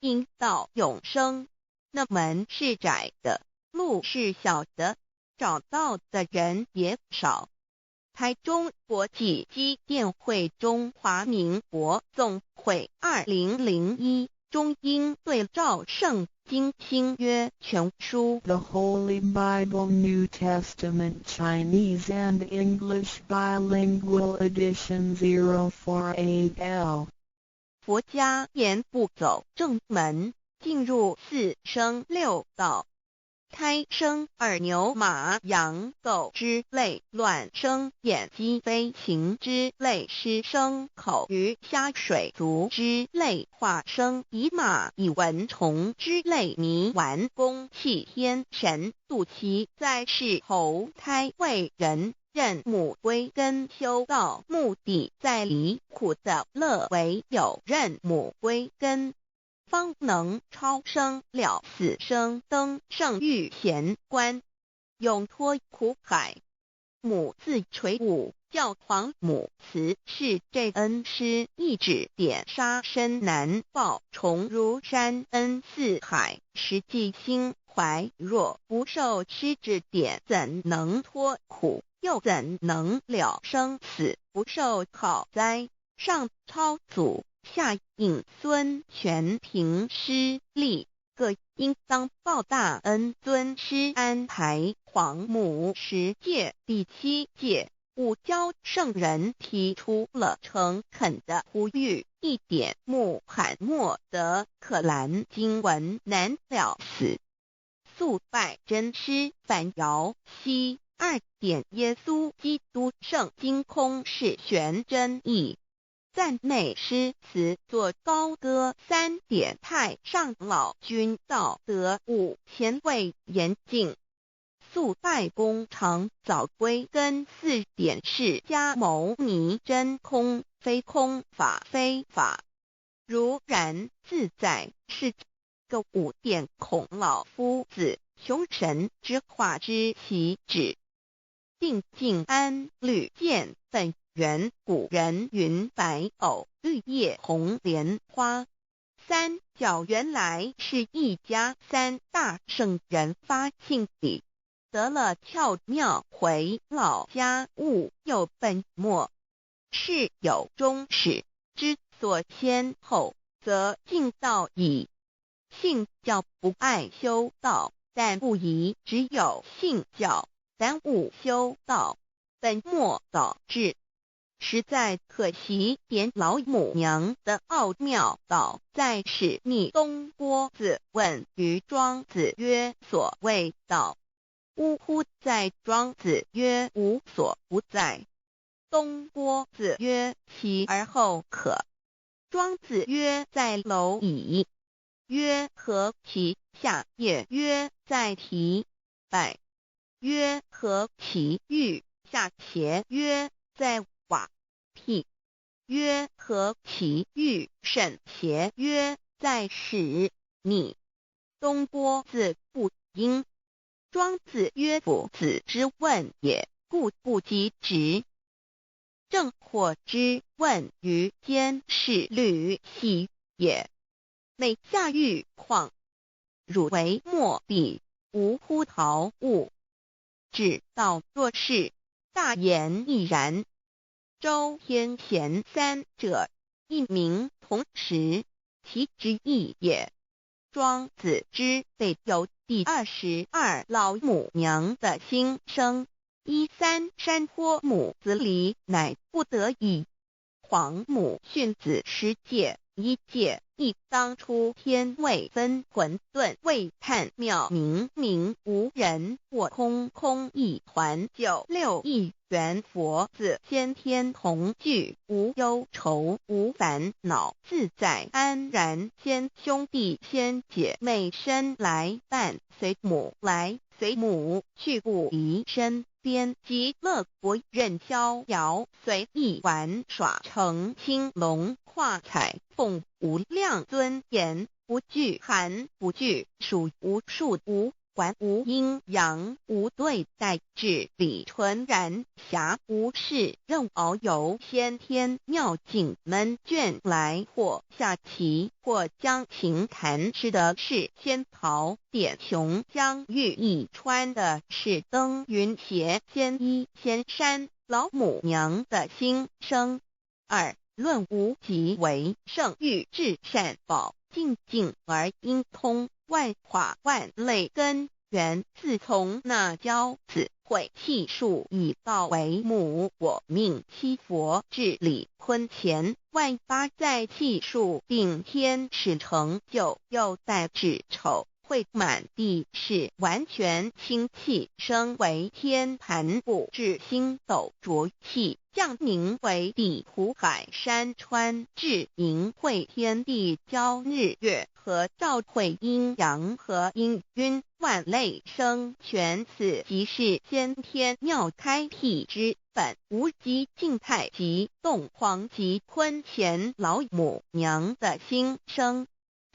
引到永生，那門是窄的，路是小的，找到的人也少。台中國際基甸會中華民國總會2001中英對照聖經新約全書。 The Holy Bible New Testament Chinese and English Bilingual Edition 048L. 佛家言不走正門，進入四生六道。胎生耳牛馬羊狗之類，卵生眼雞飛禽之類，濕生口魚蝦水族之類，化生蟻馬蟻蚊蟲之類，泥丸宮氣天神肚臍在世投胎為人。認母歸根修道，目的在離苦得樂，唯有認母歸根，方能超生了死生，登聖遇賢關，永脫苦海。母自垂五教皇母慈是這恩師一指點殺身難報，重如山恩似海，實際心懷若不受師指點，怎能脫苦？又怎能了生死？不受考哉？上超祖，下引孫，全憑師力，各應當報大恩。尊師安排皇母十誡第七誡，五教聖人提出了誠懇的呼籲：一點穆罕默德可蘭經文難了死，速拜真師反搖西。二點耶穌基督聖經空是玄真義，讚美詩詞作高歌。三點太上老君道德五前位嚴淨，速拜功長早歸根。四點釋迦牟尼真空非空法非法，如然自在是個五點孔老夫子窮神之化之其旨。定靜安履見本源古人云白藕綠葉紅蓮花，三教原來是一家，三大聖人發慶禮，得了竅妙回老家悟又本末，事有終始，知所先後，則近道矣。信教不礙修道，但不宜只有信教，耽誤修道，本末倒置，實在可惜。點老母娘的奧妙道在是密東郭子問於莊子曰：所謂道，嗚乎哉。莊子曰：無所不在。東郭子曰：其而後可。莊子曰：在螻蟻。曰：何其下也？曰：在提敗。曰：何其欲下邪？曰：在瓦辟。曰：何其欲甚邪？曰：在使逆。東郭子不應。莊子曰：夫子之問也，故不及直。鄭括之問於監視呂喜也。每下欲況，汝為莫比。無枯陶物。指道若是，大言亦然。周天賢三者，一名同時，其之意也。莊子之備有第22老母娘的心聲。一三山坡母子離，乃不得已。皇母訓子十誡，一誡一當初天未分混沌未判妙明明無人我空空一環九六一元佛子先天同具無憂愁無煩惱自在安然先兄弟先姐妹身來伴隨母來隨母去不離身邊極樂國任逍遙隨意玩耍乘青龍跨彩鳳無量尊嚴不懼寒不懼暑無數無管無陰陽無對待至理純然暇無事任遨遊先天妙境門卷來或下棋或將琴彈吃的是仙桃點瓊漿玉液穿的是登雲鞋仙衣仙山老母娘的心聲。二論無極為聖欲至善寶淨淨而應通萬化萬類根源，自從那驕子悔氣數以道為母，我命七佛至理坤乾萬八在氣數定天使成就，又帶至丑會滿地是完全清氣升為天盤布至星斗濁氣降名為地湖海山川至淫會天地交日月和照會陰陽和氤氲萬類生全此即是先天妙開闢之本無極靜態極動黃極坤乾老母娘的心聲。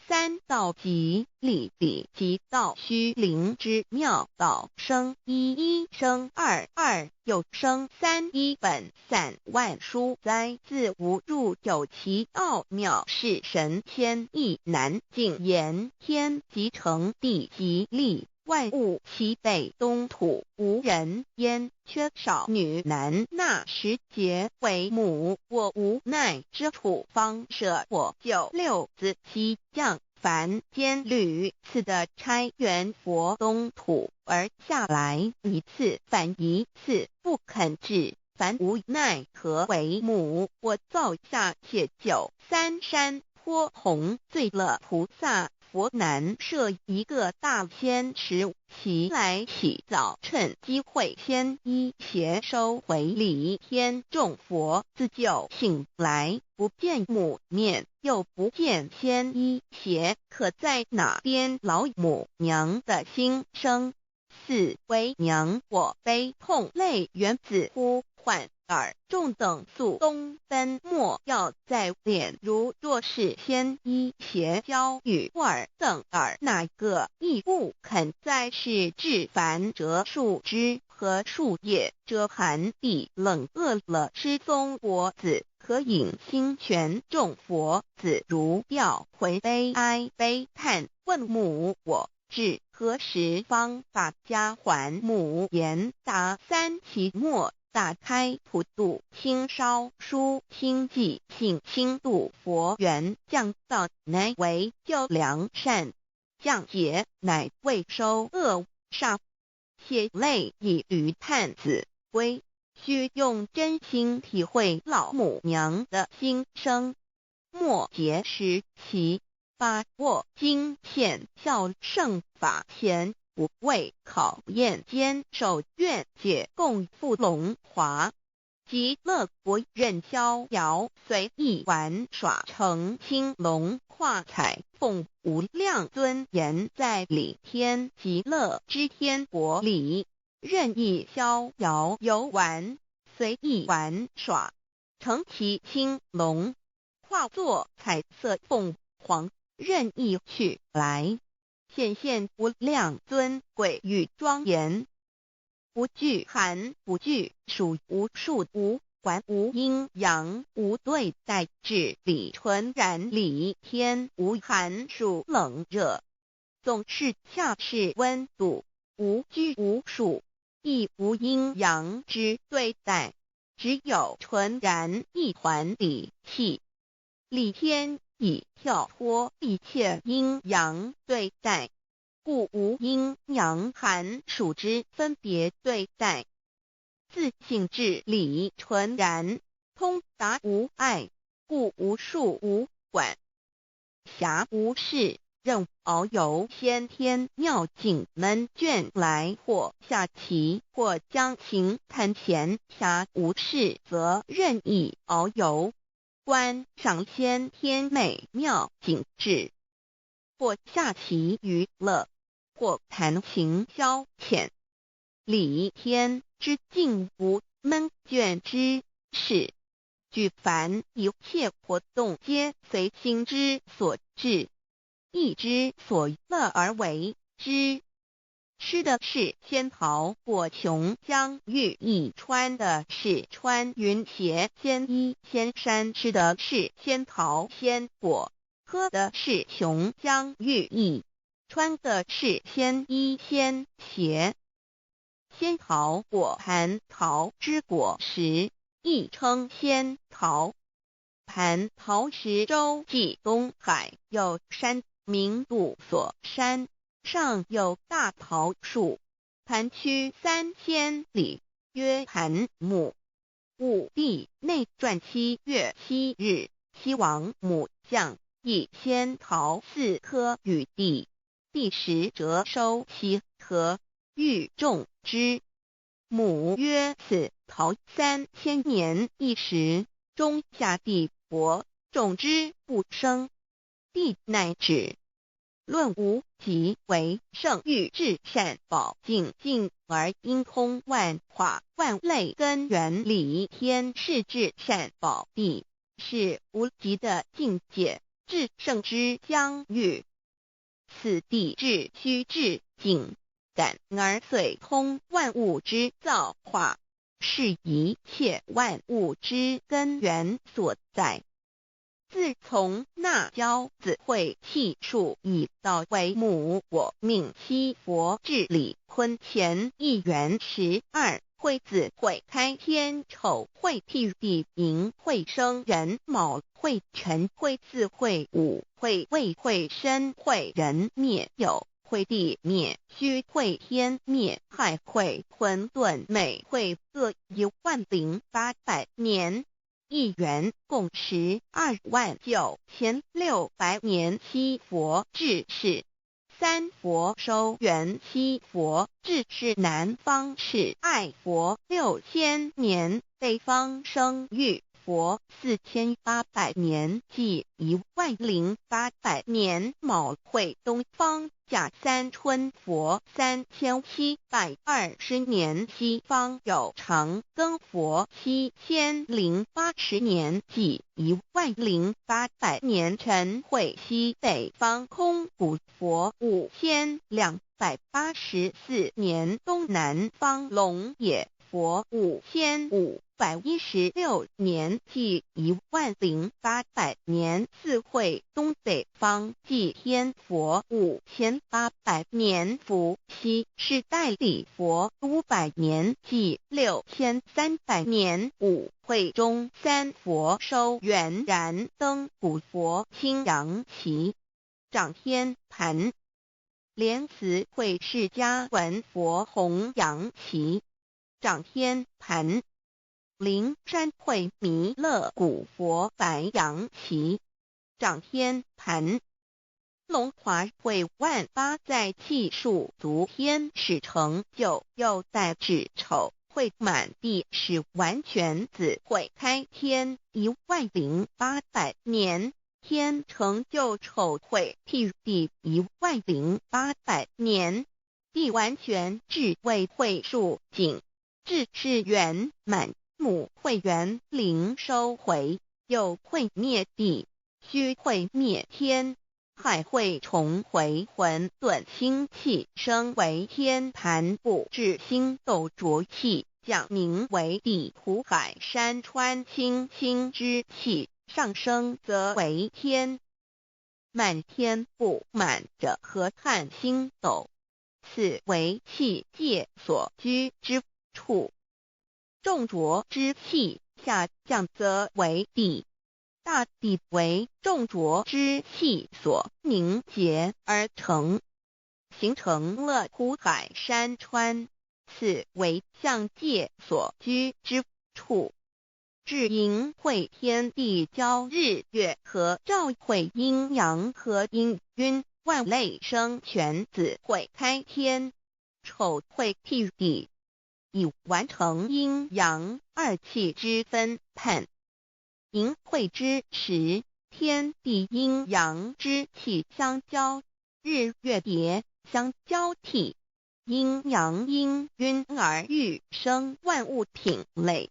三道極理理極道虛靈之妙道生一一生二二又生三一本散萬殊哉自無入有其奧妙是神仙亦難盡言天即成地即立萬物齊備東土無人煙缺少女男那時節為母我無奈之處方捨我九六子七降凡間屢次的差元佛東土而下來一次反一次不肯至凡無奈何為母我造下且九三山坡紅醉了菩薩佛難設一個大仙池，其來起早趁機會先衣鞋收回禮天眾佛自救醒來，不見母面，又不見仙衣鞋，可在哪邊老母娘的心聲？四為娘我悲痛淚源自呼喚。爾眾等速東奔，莫要再憐。如若是先衣鞋交與爾等爾哪個亦不肯再是至凡折樹枝和樹葉遮寒地冷餓了吃松果子可飲清泉眾佛子如吊魂悲哀悲嘆問母我至何時方把家還母言答三期末。打開普度清燒書清寂性輕度佛緣降道乃為救良善降劫乃為收惡煞血淚以與探子歸，須用真心體會老母娘的心聲。末節時其把握經顯孝聖法前。不畏考驗，堅守願解共赴龍華，極樂國任逍遙，隨意玩耍乘青龍跨彩鳳，無量尊嚴在理天極樂之天國裡，任意逍遙遊玩，隨意玩耍，乘騎青龍，化作彩色鳳凰，任意去來。顯現無量尊貴與莊嚴，不懼寒，不懼暑，無數無管無陰陽，無對待，至理純然理天無寒暑冷熱。总是恰适溫度，無拘無束，亦無陰陽之對待，只有純然一團理氣。理天已跳脫一切陰陽對待，故無陰陽寒暑之分別對待。自性至理純然，通達無礙，故無束無管。暇無事，任遨遊先天妙境悶倦來，或下棋，或將琴彈閒。暇無事，則任意遨遊，觀賞先天美妙景致，或下棋娛樂，或彈琴消遣。理天之境無悶倦之事，舉凡一切活動皆隨心之所至，意之所樂而為之。吃的是仙桃果瓊漿玉液，穿的是穿雲鞋仙衣仙衫，吃的是仙桃仙果，喝的是瓊漿玉液，穿的是仙衣仙鞋。仙桃果蟠桃之果實，亦稱仙桃。蟠桃石洲際東海有山，名度所山，上有大桃樹，盤曲3000里，曰盤木。武帝內傳7月7日，西王母降，以仙桃四顆與帝，帝食輒收其核，欲種之。母曰：此桃3000年一時，終下地薄，種之不生。帝乃止。論無極為聖域至善寶淨境而應通萬化萬類根源理天是至善寶地，是無極的境界，至聖之疆域。此地至虛至淨，感而遂通萬物之造化，是一切萬物之根源所在。自從那憍子會氣數已到為母我命西佛至理坤乾一元12會子會開天丑會辟地寅會生壬卯會辰會巳會午會未會申會壬滅酉會地滅戌會天滅亥會混沌未會各10800年。一元共129600年，七佛治世。三佛收圓七佛治世南方是愛佛6000年，北方生育佛4800年，即10800年。卯會東方甲三春佛3720年，西方有長庚佛7080年，即10800年。辰會西北方空古佛5284年，東南方龍野佛5516年，即10800年。巳會東北方寂天佛5800年，伏羲是代理佛500年，即6300年。午會中三佛收圓燃燈古佛青陽旗長天盤，蓮慈會釋迦文佛紅陽旗長天盤。靈山會彌勒古佛白陽旗長天盤，龍華會萬八在氣數足天使成就，又帶至丑會滿地是完全子會開天10800年，天成就丑會辟地10800年，地完全智慧會數景，智是圓滿。母會元靈收回，又會滅地，虛會滅天，亥會重回混沌清氣，升為天盤布至星斗濁氣，降名為地土海山川清清之氣，上升則為天。滿天佈滿著河漢星斗，此為氣界所居之處。眾濁之氣下降則為地，大地為眾濁之氣所凝結而成，形成了湖海山川，此為象界所居之處。至盈會天地交日月合兆會陰陽合氤氳萬類生全子會開天，丑會辟地，以完成陰陽二氣之分判。盈會之時，天地陰陽之氣相交，日月疊相交替，陰陽氤氲而育生萬物品類。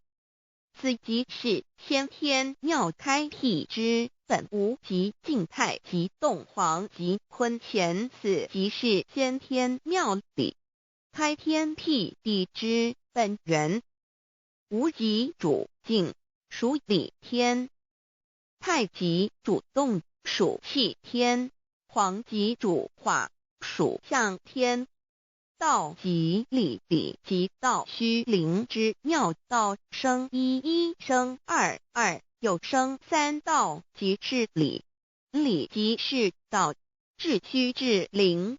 此即是先天妙開闢之本無極靜太極動黃極坤乾，此即是先天妙理開天闢地之本源。無極主靜，屬理天；太極主動，屬氣天；黃極主化，屬象天。道即理，理即道虛靈之妙道生一，一生二，二又生三，道即是理，理即是道，至虛至靈，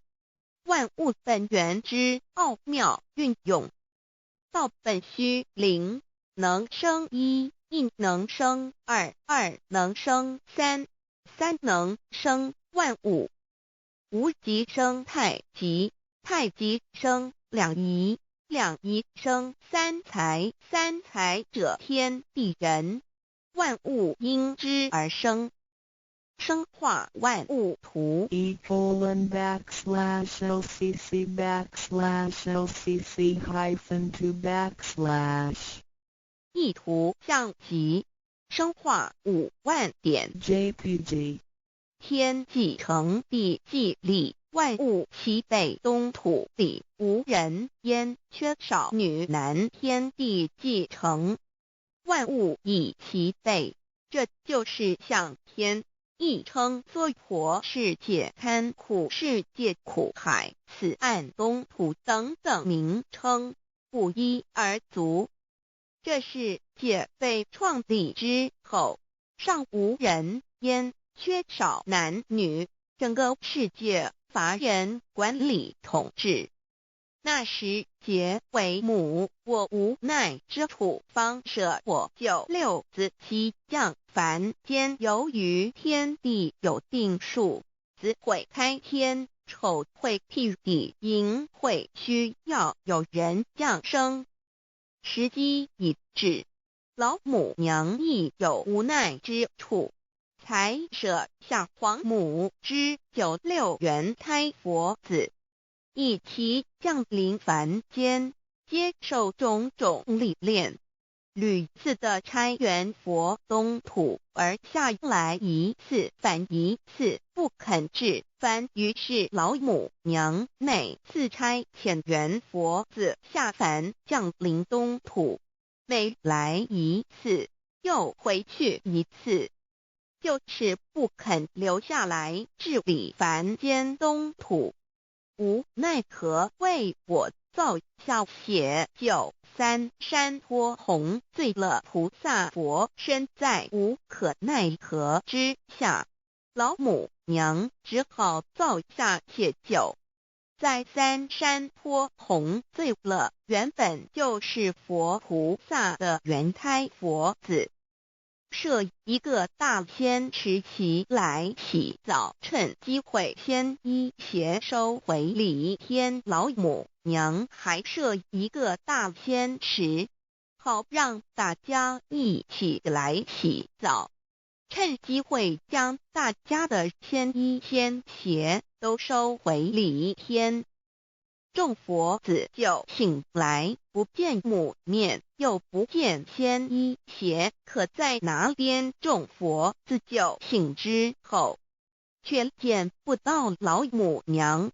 萬物本源之奧妙運用。道本虛靈，能生一，一能生二，二能生三，三能生萬物。無極生太極。太極生兩儀，兩儀生三才，三才者天地人，萬物因之而生。生化萬物圖。 E:\LCC\LCC-2\ 意圖象極，生化5萬點 JPG 天既成地既立，萬物齊備東土裡無人煙，缺少女男。天地既成，萬物已齊備，這就是象天，亦稱娑婆世界、堪苦世界、苦海、此岸東土等等名稱，不一而足。這世界被創立之後，尚無人煙，缺少男女，整個世界乏人管理統治。那時劫為母，我無奈之處，方捨我九六子悉降凡間。由於天地有定數，子會開天，丑會辟地，寅會需要有人降生。時機已至，老母娘亦有無奈之處，才捨下皇母之九六元胎佛子，一齊降臨凡間，接受種種歷練，屢次的差元佛東土而下來一次返一次，不肯至凡。於是老母娘每次差遣元佛子下凡降臨東土，每來一次又回去一次，就是不肯留下來治理凡間東土。無奈何為我造下血救三山坡紅醉了菩薩佛身，在無可奈何之下，老母娘只好造下血酒，在三山坡紅醉了原本就是佛菩薩的元胎佛子。設一個大仙池齊來洗澡，趁機會仙衣鞋收回禮天老母娘還設一個大仙池，好讓大家一起來洗澡，趁機會將大家的仙衣仙鞋都收回禮天。眾佛子就醒來，不見母面，又不見仙衣鞋，可在哪邊？眾佛子就醒之後，卻見不到老母娘，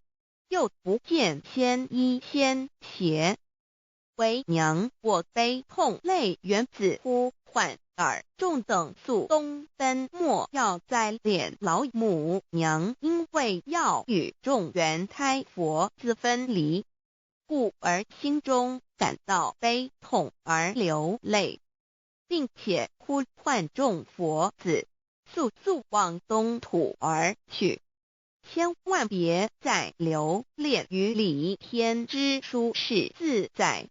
又不見仙衣仙鞋。為娘，我悲痛淚緣子呼喚爾眾等速東奔，莫要再憐老母娘，因為要與眾緣胎佛子分離，故而心中感到悲痛而流淚，並且呼喚眾佛子速速往東土而去，千萬別再留戀於離天之舒適自在。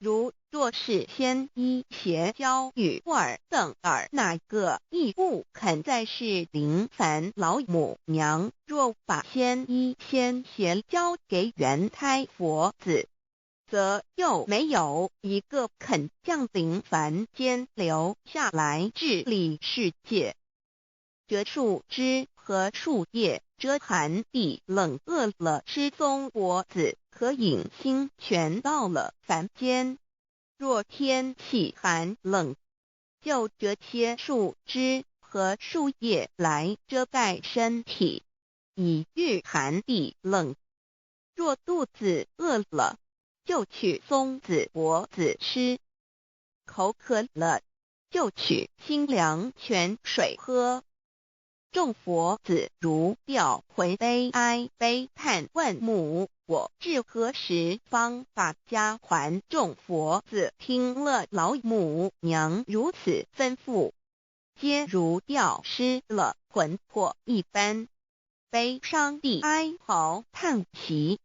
如若是先依邪教與爾等爾那個亦不肯再是靈凡老母娘，若把先依先邪交給元胎佛子，則又沒有一個肯降臨凡間留下來治理世界。折樹枝和樹葉遮寒地冷，餓了吃松果子可飲清泉。到了凡間，若天氣寒冷，就折些樹枝和樹葉來遮蓋身體，以禦寒地冷。若肚子餓了，就取松子果子吃；口渴了，就取清涼泉水喝。眾佛子如掉魂悲哀悲嘆問母：我至何時方把家還？眾佛子聽了老母娘如此吩咐，皆如掉失了魂魄一般，悲傷地哀嚎嘆息，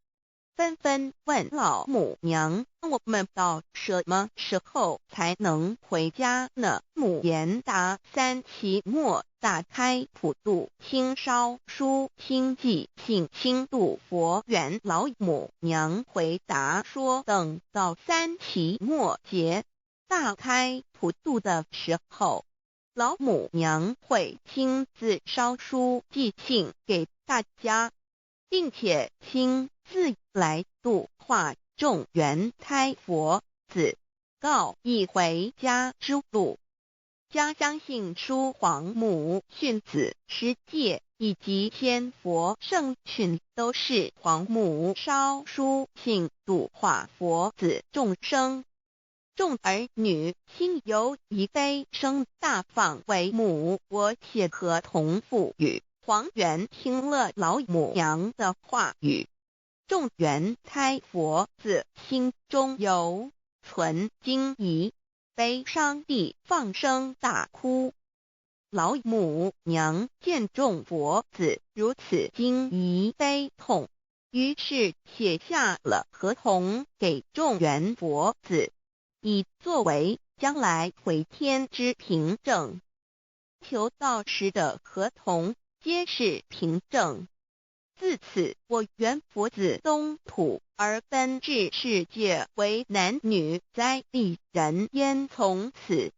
紛紛問老母娘：我們到什麼時候才能回家呢？母言答：三期末大開普度，親燒書親寄信親度佛緣。老母娘回答說：等到三期末節大開普度的時候，老母娘會親自燒書寄信給大家，並且親自來度化眾緣胎佛子，告以回家之路。家相信書皇母訓子十誡以及千佛聖訓，都是皇母燒書信度化佛子眾生。眾兒女心有一悲聲大放為母，我寫合同賦予。黃猿聽了老母娘的話語，眾緣胎佛子心中猶存驚疑，悲傷地放聲大哭。老母娘見眾佛子如此驚疑悲痛，於是寫下了合同給眾緣佛子，以作為將來回天之憑證。求道時的合同皆是憑證。自此，我緣佛子東土而奔至世界為男女在地人間。從此，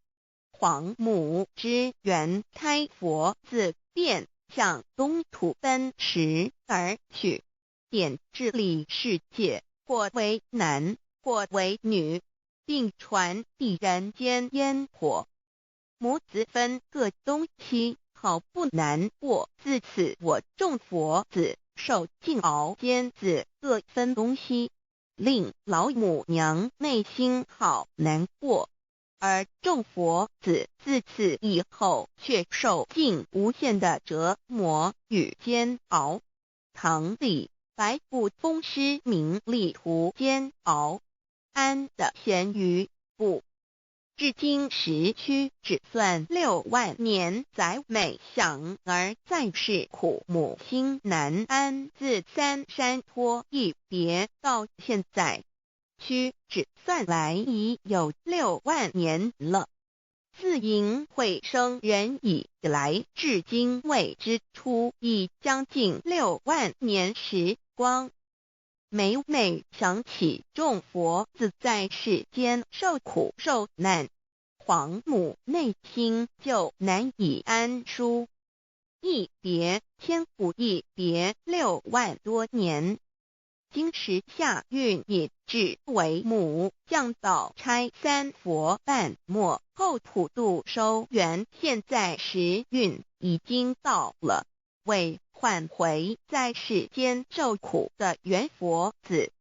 皇母之緣胎佛子便向東土奔馳而去，點治理世界，或為男，或為女，並傳遞人間煙火。母子分各東西，好不難過。自此，我眾佛子受盡熬煎子各分東西，令老母娘內心好難過。而眾佛子自此以後，卻受盡無限的折磨與煎熬。唐李白不風師名利途煎熬，安得閒於不？至今時屈指算6萬年，載每想兒在世苦母心難安。自三山坡一別到現在，屈指算來已有六萬年了。自迎會生人以來，至今未知出已將近六萬年時光。每每想起眾佛子在世間受苦受難，皇母內心就難以安舒。一別千古，一別6萬多年。今時下運已至，為母降道差三佛半末後普度收緣。現在時運已經到了，為喚回在世間受苦的緣佛子。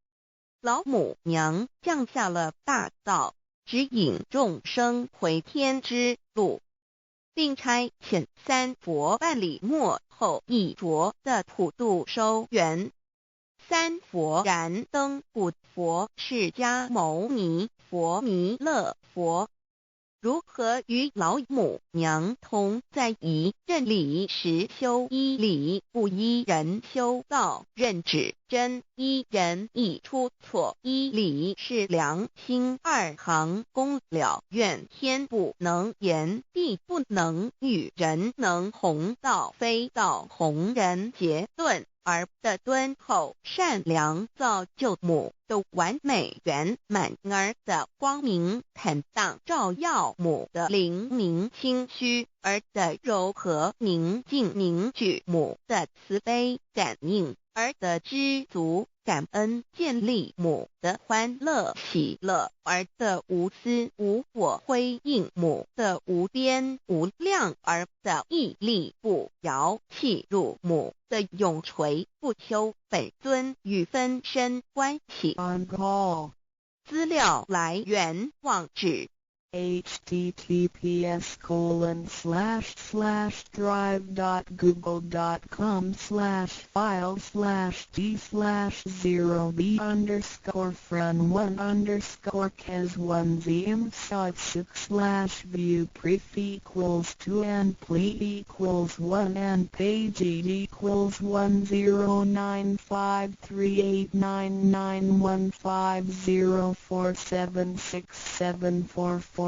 老母娘降下了大道，指引眾生回天之路，並差遣三佛辦理末後一濁的普度收圓。三佛燃燈古佛釋迦牟尼佛彌勒佛，如何與老母娘同在一認理實修依理不依人修道認指真依人意出錯依理是良心二行功了願天不能言地不能語人能弘道非道弘人結頓而的敦厚善良造就母的完美圓滿兒的光明坦蕩照耀母的靈明清虛兒的柔和寧靜凝聚母的慈悲感應兒的知足感恩建立母的歡樂喜樂兒的無私無我輝映母的無邊無量兒的屹立不搖契入母的永垂不朽本尊與分身關係。 On call. 資料來源網址 https://drive.google.com/file/d/0b_fren1_kes1zm6 /view pref equals 2 and ple equals 1 and page equals 109538991504767448305.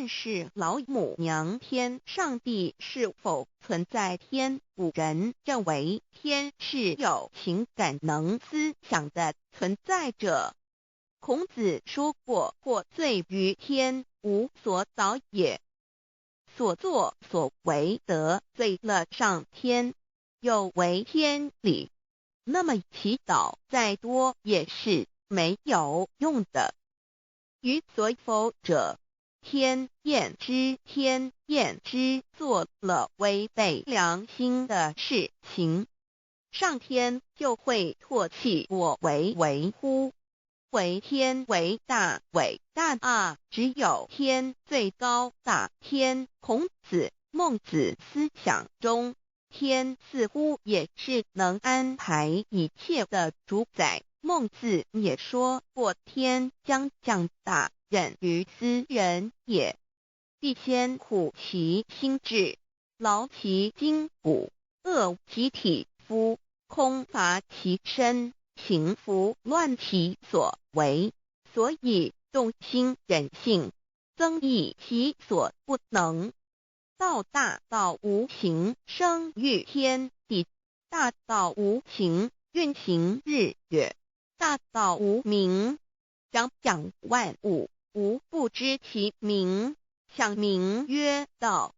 认识老母娘天上帝是否存在天。古人认为天是有情感能思想的存在者。孔子说过：“获罪于天，无所导也。”所作所为得罪了上天，有违天理，那么祈祷再多也是没有用的。于所否者，天厌之，天厌之，做了违背良心的事情，上天就会唾弃我为为乎？惟天为大，伟大啊！只有天最高大。天，孔子、孟子思想中，天似乎也是能安排一切的主宰。孟子也说过：“天将降大任于斯人也，必先苦其心志，劳其筋骨，饿其体肤，空乏其身。”行拂乱其所为，所以动心忍性，增益其所不能。道大道无形，生于天地；大道无形，运行日月；大道无名，长养万物，吾不知其名，想名曰道。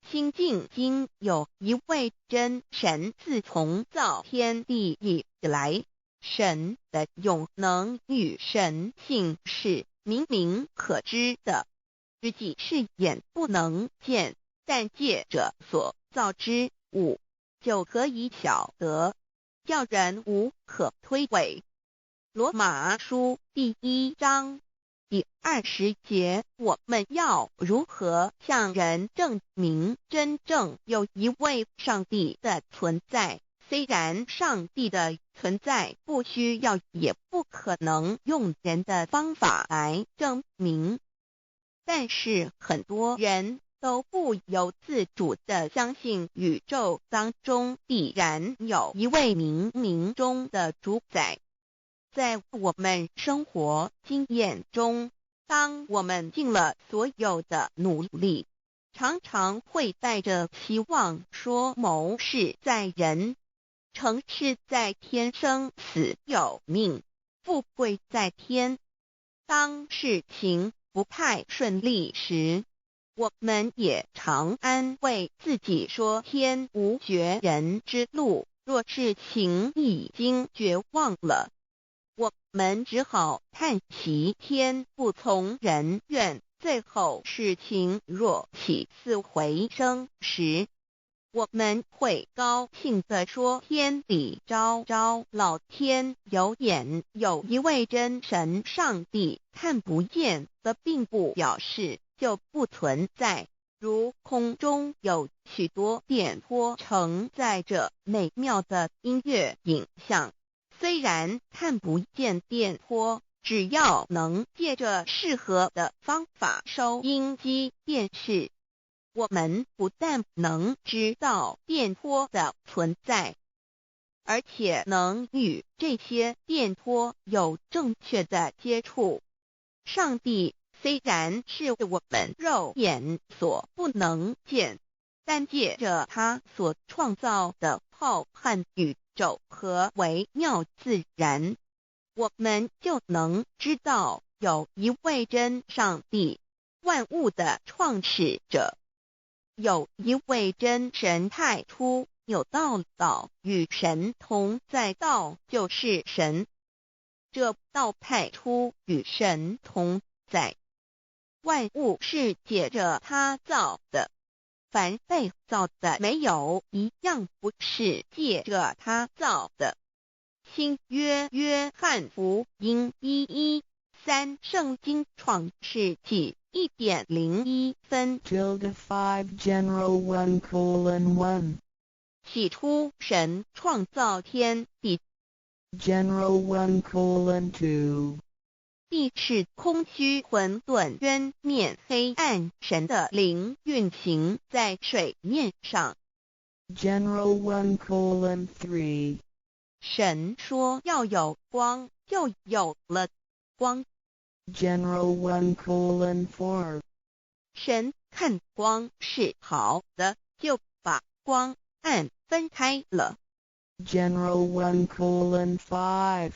清净经有一位真神，自从造天地以来，神的永能与神性是明明可知的，实际是眼不能见，但借着所造之物就可以晓得，叫人无可推诿。罗马书第一章第20节，我们要如何向人证明真正有一位上帝的存在？虽然上帝的存在不需要，也不可能用人的方法来证明，但是很多人都不由自主地相信宇宙当中必然有一位冥冥中的主宰。在我们生活经验中，当我们尽了所有的努力，常常会带着希望说谋事在人，成事在天，生死有命，富贵在天。当事情不太顺利时，我们也常安慰自己说天无绝人之路。若事情已经绝望了，我们只好叹息天不从人愿。最后事情若起死回生时，我们会高兴地说：“天理昭昭，老天有眼，有一位真神上帝，看不见的并不表示就不存在。如空中有许多电波承载着美妙的音乐影像，虽然看不见电波，只要能借着适合的方法收音机、电视，我们不但能知道电波的存在，而且能与这些电波有正确的接触。上帝虽然是我们肉眼所不能见，但借着他所创造的浩瀚宇宙和微妙自然，我们就能知道有一位真上帝，万物的创始者。有一位真神太初有道，道与神同在，道就是神。这道太初与神同在，万物是借着他造的，凡被造的，没有一样不是借着他造的。新约约翰福音1:13，圣经创世纪1点01分。 Tilde 5 General 1:1. 起初神创造天地， General 1:2. 地是空虚混沌，渊面黑暗，神的灵运行在水面上。 General 1:3. 神说要有光，就有了光。 General 1:4. 神看光是好的，就把光暗分开了。 General 1:5.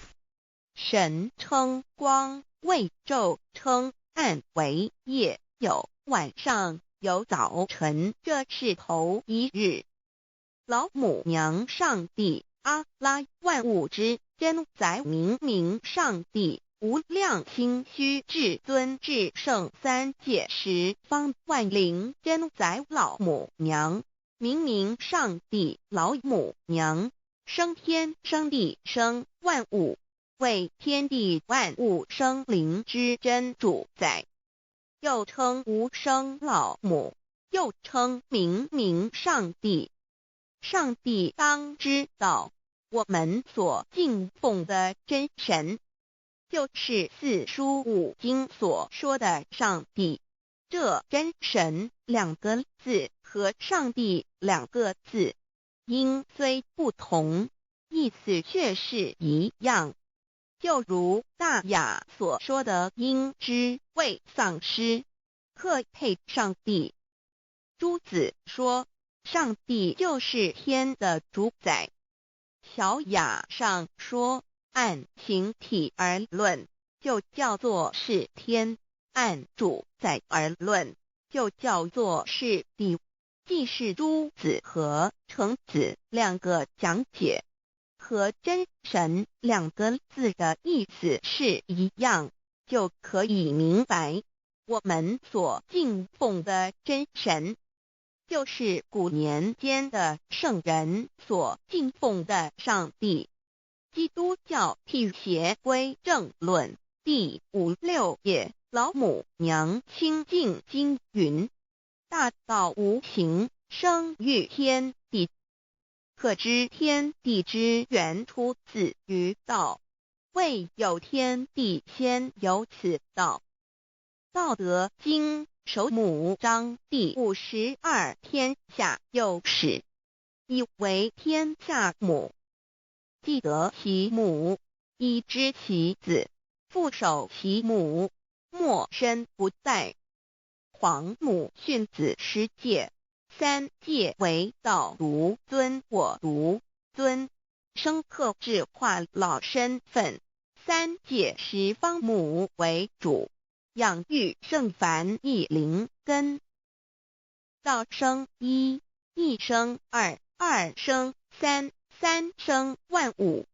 神称光为昼，称暗为夜，有晚上，有早晨，这是头一日。老母娘上帝阿拉万物之真宰明明上帝无量清虚至尊至圣三界十方万灵真宰老母娘明明上帝老母娘生天生地生万物，为天地万物生灵之真主宰，又称无生老母，又称明明上帝。上帝当知道，我们所敬奉的真神，就是四书五经所说的上帝。這真神兩個字和上帝兩個字，音雖不同，意思卻是一樣。就如大雅所說的，應知未喪失，克配上帝。朱子說，上帝就是天的主宰。小雅上說，按形體而論，就叫做是天；按主宰而論，就叫做是地。既是朱子和程子兩個講解，和真神兩個字的意思是一樣，就可以明白，我們所敬奉的真神，就是古年間的聖人所敬奉的上帝。基督教辟邪歸正論第五六頁，老母娘清淨經云：大道無形，生於天地。可知天地之源出自於道，未有天地先有此道。道德經首母章第52，天下有始，以為天下母。既得其母，以知其子，復守其母，莫身不殆。皇母訓子十誡，三誡為道獨尊我獨尊，生克制化老身份。三界十方母為主，養育聖凡一靈根。道生一，一生二，二生三，三生萬物。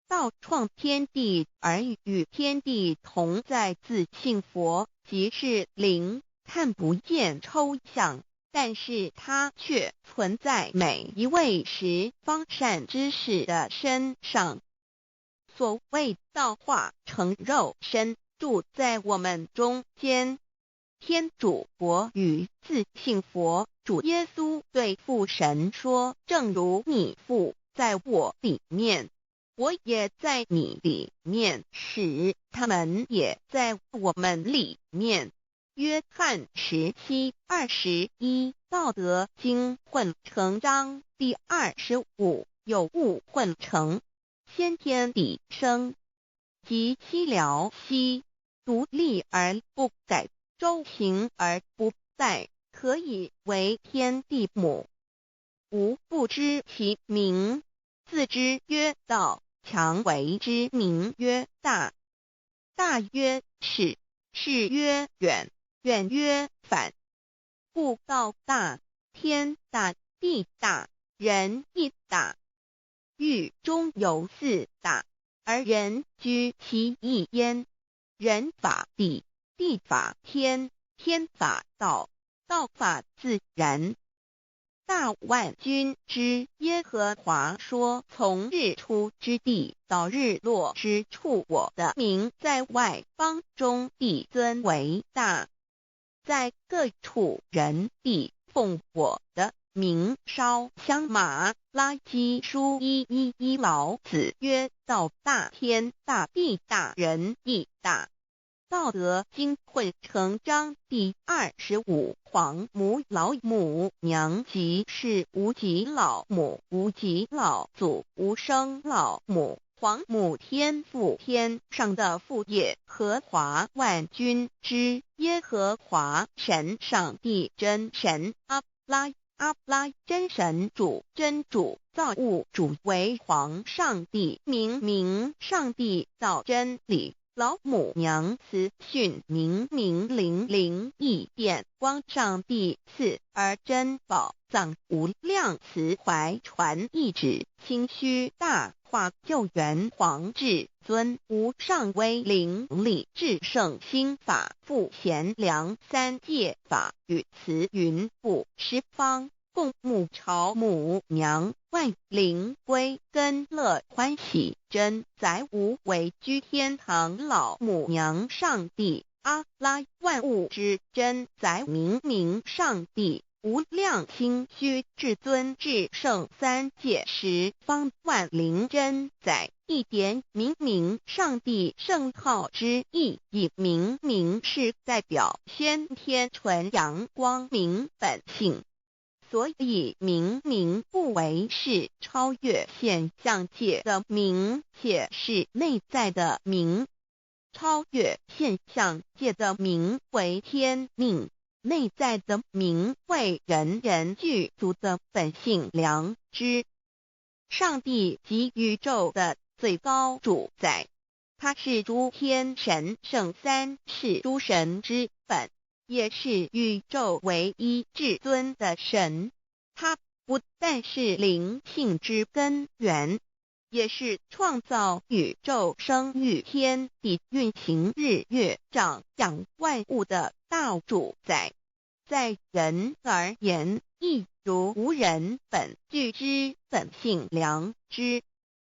道創天地而與天地同在，自性佛即是靈，看不見抽象，但是它卻存在每一位十方善知識的身上。所謂道化成肉身，住在我們中間。天主國與自性佛主耶穌對父神說：正如你父在我裡面，我也在你裡面，使他們也在我們裡面。約翰17:21，道德經混成章第25，有物混成，先天地生，即西遼兮，獨立而不改，周行而不殆，可以為天地母。吾不知其名，自知曰道，強為之名曰大。大曰始，始曰遠，遠曰反。故道大，天大，地大，人亦大。域中有四大，而人居其一焉。人法地，地法天，天法道，道法自然。大萬軍之耶和華說：從日出之地到日落之處，我的名在外邦中必尊為大，在各處人必奉我的名燒香。馬拉基書1:1:1，老子曰：道大天大地大人亦大。道德經混成章第25，皇母老母娘即是無極老母，無極老祖，無生老母。皇母天父天上的父耶和华万军之耶和华神上帝真神阿拉阿拉真神主真主造物主为皇上帝明明上帝道真理老母娘慈训明明灵灵异变光上帝赐而珍宝藏无量慈怀传意旨清虚大化救援皇至尊无上威灵力至圣心法复贤良三界法与慈云布十方共母朝母娘万灵归根乐欢喜真载无为居天堂老母娘上帝阿拉万物之真载明明上帝无量清虚至尊至圣三界十方万灵真载一点明明上帝圣号之意，以明明是代表先天纯阳光明本性，所以明明不为是超越现象界的明，且是内在的明。超越现象界的明为天命。内在的明为人人具足的本性良知。上帝即宇宙的最高主宰，他是诸天神圣三世诸神之本，也是宇宙唯一至尊的神。他不但是灵性之根源，也是创造宇宙、生育天地、运行日月、长养万物的大主宰。在人而言，亦如吾人本具之本性良知，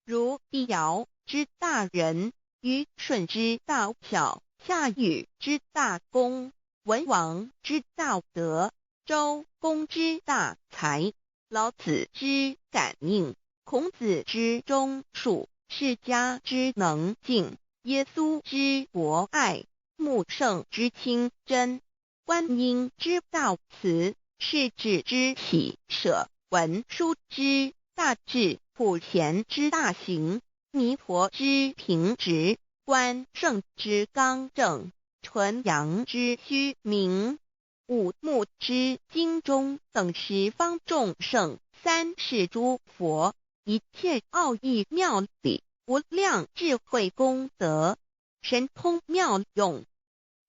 如帝尧之大仁，虞舜之大孝，夏禹之大功，文王之大德，周公之大才，老子之感应，孔子之忠恕，释迦之能静，耶稣之博爱，穆圣之清真，观音之大慈，释智之喜舍，文殊之大智，普贤之大行，弥陀之平直，关圣之刚正，纯阳之虚明，五目之精中等十方众圣，三世诸佛，一切奥义妙理，无量智慧功德，神通妙用，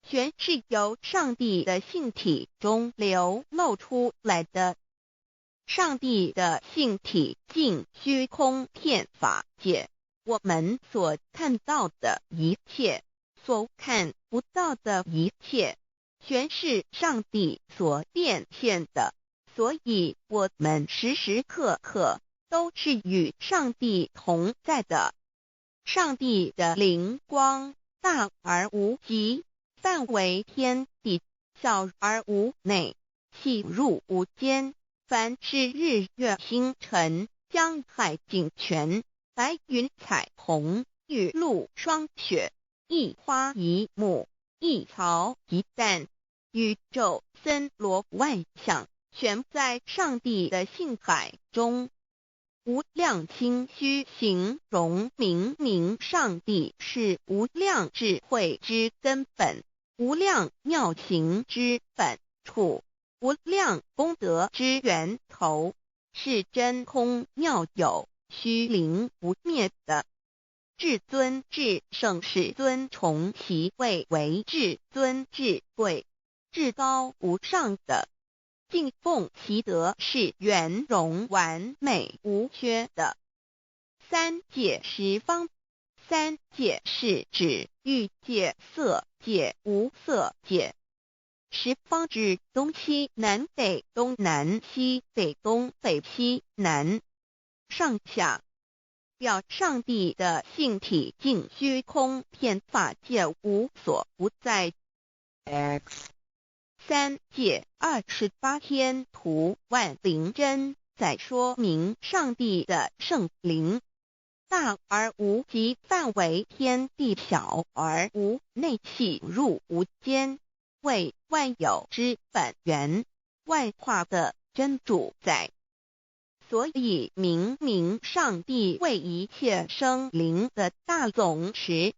全是由上帝的性体中流露出来的。上帝的性体尽虚空遍法界，我们所看到的一切，所看不到的一切，全是上帝所变现的。所以，我们时时刻刻都是与上帝同在的。上帝的灵光大而无极，范围天地，小而无内，细入无间。凡是日月星辰、江海井泉、白云彩虹、雨露霜雪，一花一木，一草一蛋，宇宙森罗万象，全在上帝的性海中。无量清虚形容明明上帝是无量智慧之根本，无量妙行之本处，无量功德之源头，是真空妙有、虚灵不灭的。至尊至圣世尊崇其位为至尊至贵、至高无上的。敬奉其德是圆融完美无缺的。三界十方，三界是指欲界、色界、无色界。十方指东西南北东南西北东北西南上下，表上帝的性体尽虚空遍法界无所不在。 X 三界28天图万灵真在说明上帝的圣灵大而无极，范围天地，小而无内，细入无间，为万有之本源，万化的真主宰。所以明明上帝為一切生靈的大總持。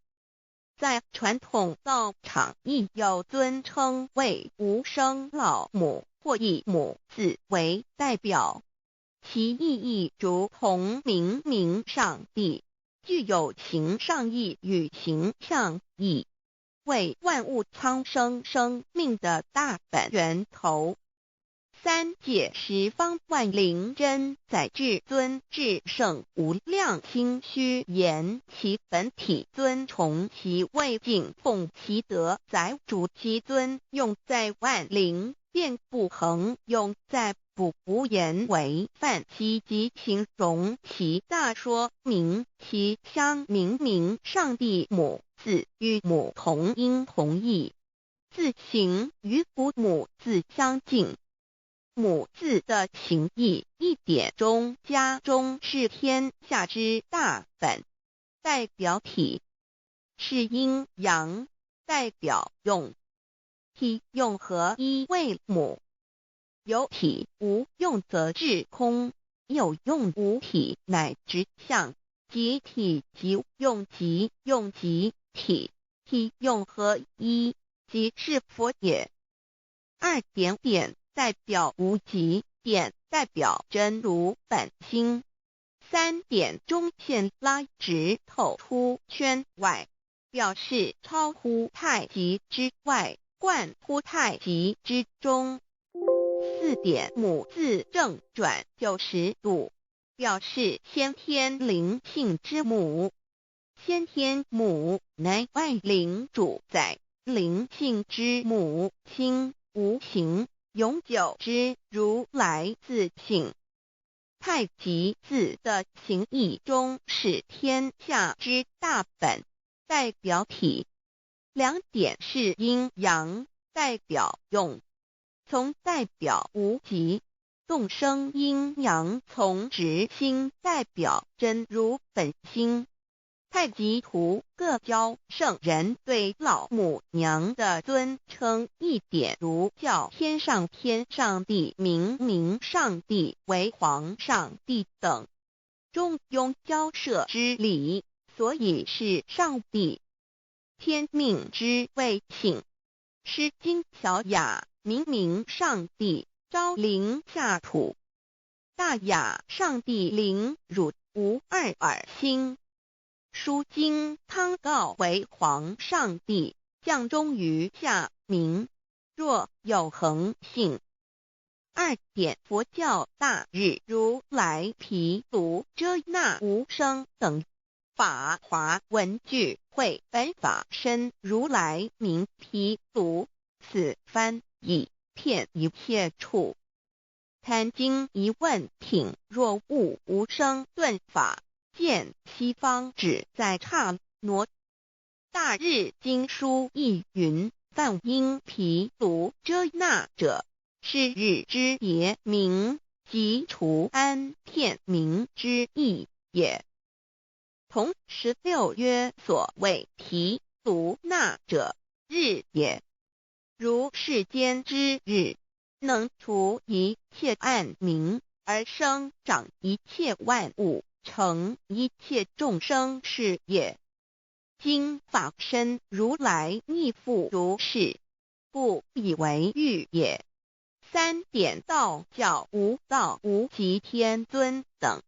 在傳統道場亦有尊稱為無生老母或以母字為代表，其意義如同明明上帝，具有形上義與形象義，為萬物蒼生生命的大本源頭。三界十方萬靈真載至尊至聖無量清虛言其本體尊崇其位敬奉其德載主其尊用在萬靈便不恆用在不無言為範其及形容其大說明其相明明上帝母字與母同音同義，字形與古母字相近。母字的形義一點中加中是天下之大本，代表體是陰陽，代表用，體用合一為母。有體無用則至空，有用無體乃直相，即體即用即用即體，體用合一，即是佛也。二點點代表無極，點代表真如本心。三點中線拉直透出圈外，表示超乎太極之外，貫乎太極之中。四點母字正轉90度，表示先天靈性之母。先天母乃萬靈主宰，靈性之母，心無形，永久之如來自性。太極字的形義中是天下之大本，代表體。兩點是陰陽，代表用，從代表無極，動生陰陽，從直心代表真如本心。太極圖各教聖人對老母娘的尊稱一點如叫天上天上帝、明明上帝為皇上帝等，中庸交涉之理，所以是上帝。天命之謂性，詩經小雅明明上帝昭靈下土，大雅上帝靈汝無二爾心。書經康誥為皇上帝降終於下民，若有恆性。二點佛教大日如來毗盧遮那無生等法華文具會本法身如來名毗盧，此翻譯遍一切處。壇經疑問品若悟無生頓法。見西方只在剎那。大日經書亦云：梵音毗盧遮那者，是日之別名，即除安片名之意也。同16曰：所謂毗盧那者，日也。如世間之日，能除一切暗冥，而生長一切萬物，成一切眾生是也。今法身如來亦復如是，故以為喻也。三點道教無道無極天尊等。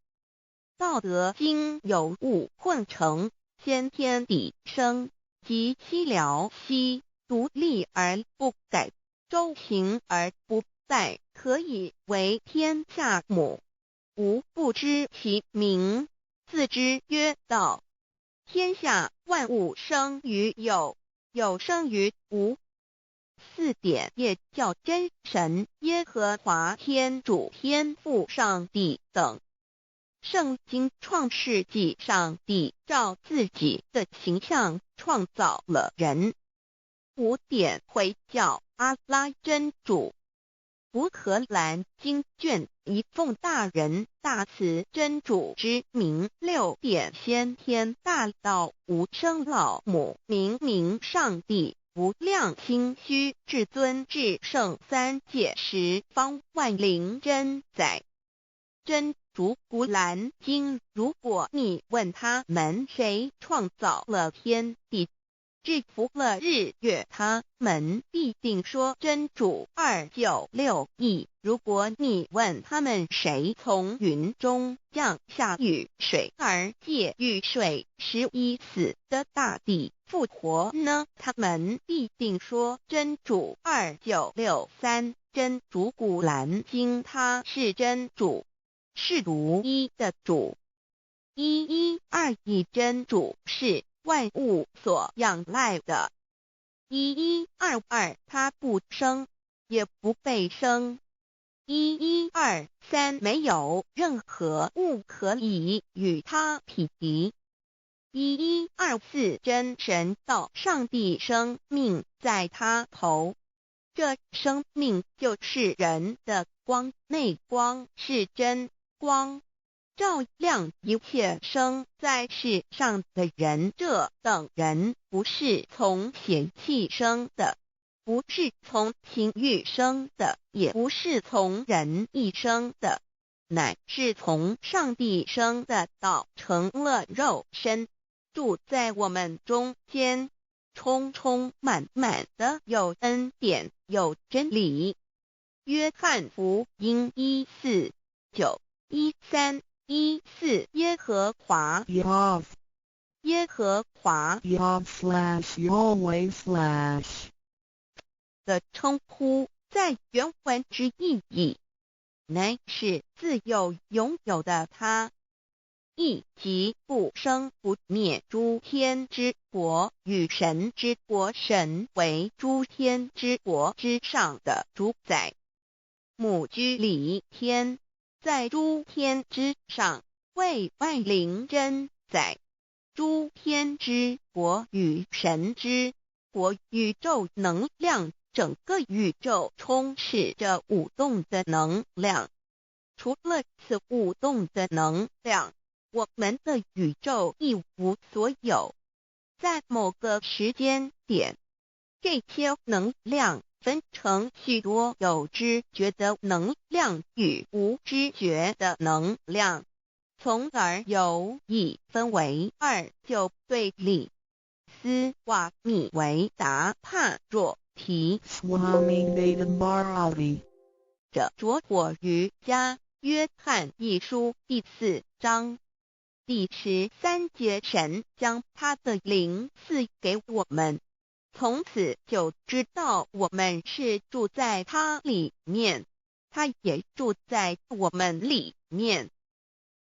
道德經有物混成，先天地生，及其了兮，獨立而不改，周行而不殆，可以為天下母。吾不知其名，自之曰道。天下萬物生於有，有生於無。四點也叫真神、耶和華、天主、天父、上帝等。聖經創世紀，上帝照自己的形象創造了人。五點回教阿拉真主。古可蘭經卷一奉大仁大慈真主之名。六點先天大道無生老母明明上帝無量清虛至尊至聖三界十方萬靈真載。真主古蘭經，如果你問他們誰創造了天地，制服了日月，他們必定說真主。2961。如果你問他們誰從雲中降下雨水，而藉雨水使已死的大地復活呢？他們必定說真主。2963。真主古蘭經，他是真主，是獨一的主。1121真主是萬物所仰賴的。1122他不生，也不被生。1123沒有任何物可以與他匹敵。1124真神道上帝生命在他頭，這生命就是人的光，內光是真光，照亮一切生在世上的人。這等人不是從血氣生的，不是從情慾生的，也不是從人意生的，乃是從上帝生的。道成了肉身，住在我們中間，充充滿滿的有恩典，有真理。約翰福音14:9-13-14耶和華 Yahweh 耶和華 Yahweh/Yahweh/ 的稱呼，在原文之意義，乃是自有永有的他，意即不生不滅諸天之國與神之國，神為諸天之國之上的主宰。母居里天，在諸天之上，為萬靈真宰。諸天之國與神之國，宇宙能量，整個宇宙充斥着舞動的能量。除了此舞動的能量，我們的宇宙一無所有。在某個時間點，這些能量分成許多有知覺的能量與無知覺的能量，從而有一分為二就對立。斯瓦米維達帕若提 Swami Veda Bharati 這拙火瑜伽約翰一書第4章第13節，神將他的靈賜給我們，從此就知道我們是住在他裡面，他也住在我們裡面。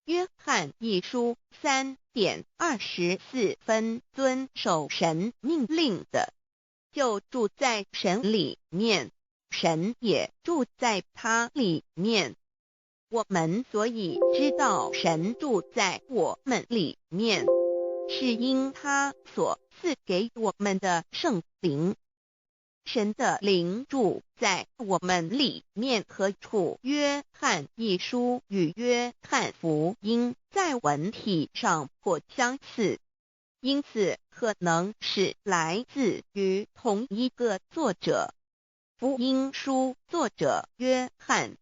約翰一書3點24分，遵守神命令的，就住在神裡面，神也住在他裡面。我們所以知道神住在我們裡面，是因他所賜給我們的聖靈。神的靈住在我們裡面何處？約翰一書與約翰福音在文體上頗相似，因此可能是來自於同一個作者。福音書作者約翰。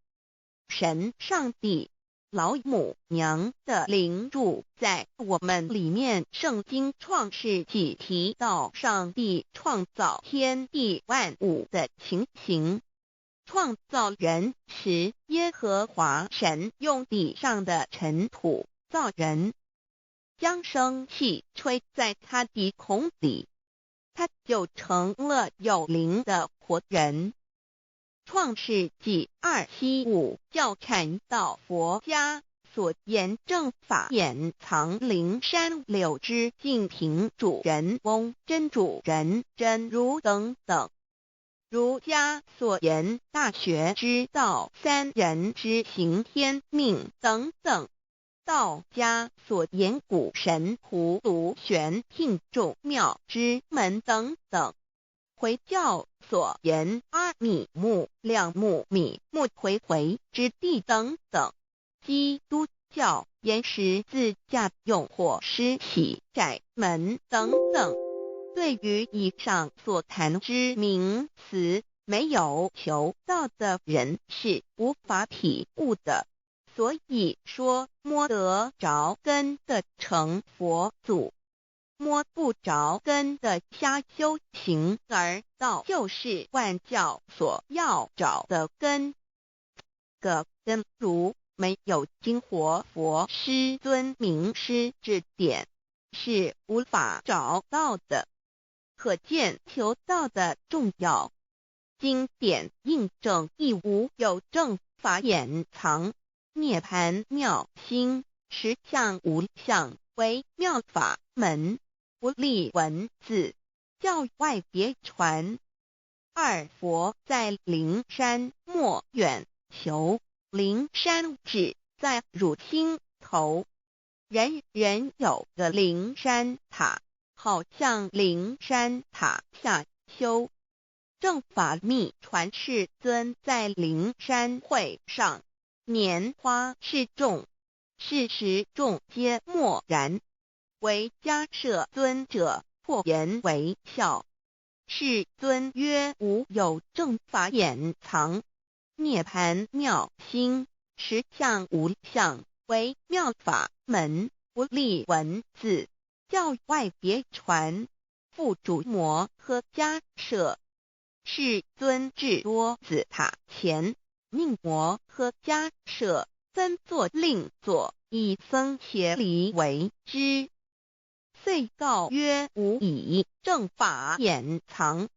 神上帝老母娘的靈住在我們裡面。聖經創世紀提到上帝創造天地萬物的情形。創造人時，耶和華神用地上的塵土造人，將生氣吹在他鼻孔裡，他就成了有靈的活人。創世紀275教禪道佛家所言正法眼藏靈山柳枝淨瓶主人翁真主人真如等等。儒家所言大學之道三人之行天命等等。道家所言古神葫蘆玄牝眾妙之門等等。回教所言阿米木兩木米木回回之地等等。基督教言十字架用火施洗窄門等等。對於以上所談之名詞，沒有求道的人是無法體悟的。所以說摸得著根的成佛祖，摸不著根的瞎修行，而道就是萬教所要找的根。個根如沒有經活佛師尊明師指點，是無法找到的。可見求道的重要。經典印證亦無有正法眼藏，涅槃妙心，實相無相，為妙法門，不立文字，教外別傳。二佛在靈山莫遠求，靈山只在汝心頭。人人有個靈山塔，好向靈山塔下修。正法密傳世尊在靈山會上，拈花示眾，是時眾皆默然。唯迦葉尊者破顏為笑。世尊曰：無有正法眼藏，涅槃妙心，實相無相，為妙法門，不立文字，教外別傳。付囑摩訶迦葉。世尊至多子塔前，命摩訶迦葉分座令座，以僧伽梨為之。遂告曰：吾以正法眼藏，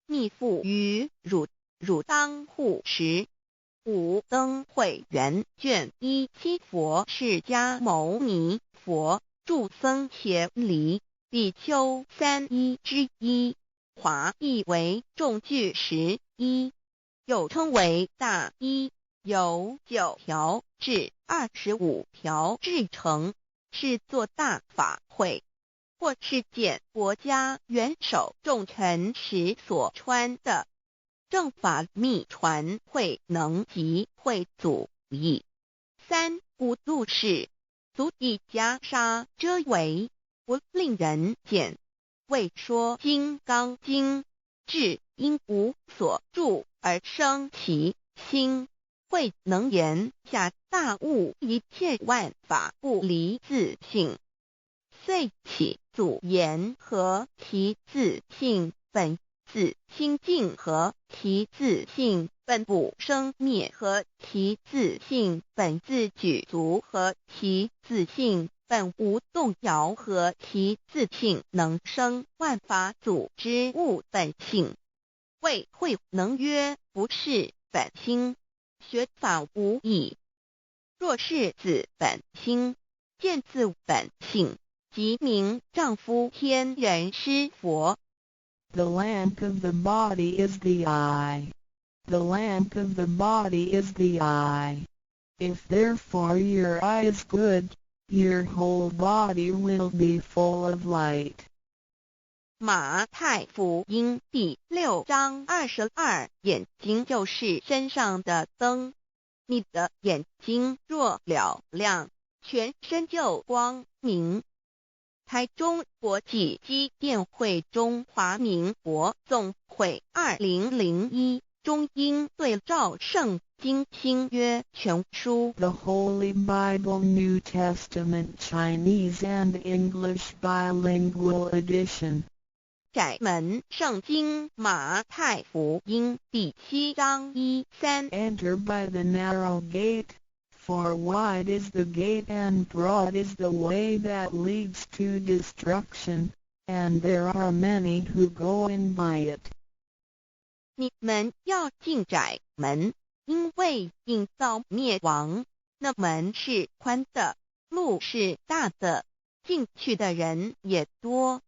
密付於汝，汝當護持。五燈會元卷一七佛釋迦牟尼佛住僧伽梨比丘三衣之一。華譯為眾俱時衣，又稱為大衣，由9條至25條製成，是做大法會或是見國家元首重臣時所穿的。正法密傳慧能及慧祖譯。三無度是足以袈裟遮圍，不令人見。為說金剛經，至應無所住而生其心，慧能言下大悟一切萬法不離自性，遂起祖言何其自性本自清淨，何其自性本不生滅，何其自性本自具足，何其自性本無動搖，何其自性能生萬法祖之悟本性。謂慧能曰：不識本心，學法無益。若識自本心，見自本性，即名丈夫天人師佛。 The lamp of the body is the eye. The lamp of the body is the eye. If therefore your eye is good, your whole body will be full of light. 馬太福音第6章22，眼睛就是身上的燈。你的眼睛若嘹亮，全身就光明。台中國際基甸會中華民國總會2001中英對照聖經新約全書。 The Holy Bible New Testament Chinese and English Bilingual Edition. 窄門聖經馬太福音第7章1、3。 Enter by the narrow gate, for wide is the gate and broad is the way that leads to destruction, and there are many who go in by it. 你們要進窄門，因為引到滅亡，那門是寬的，路是大的，進去的人也多。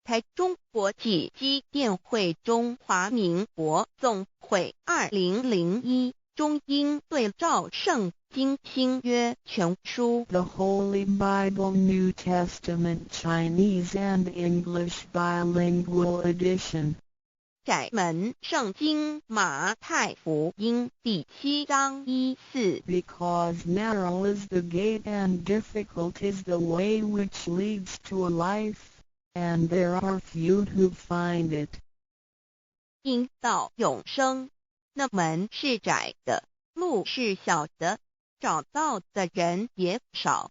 台中國際基甸會中華民國總會2001中英對照聖經新約全書。 The Holy Bible New Testament Chinese and English Bilingual Edition. 窄門聖經馬太福音第7章1、4。 Because narrow is the gate and difficult is the way which leads to life, and there are few who find it. 引到永生，那門是窄的，路是小的，找到的人也少。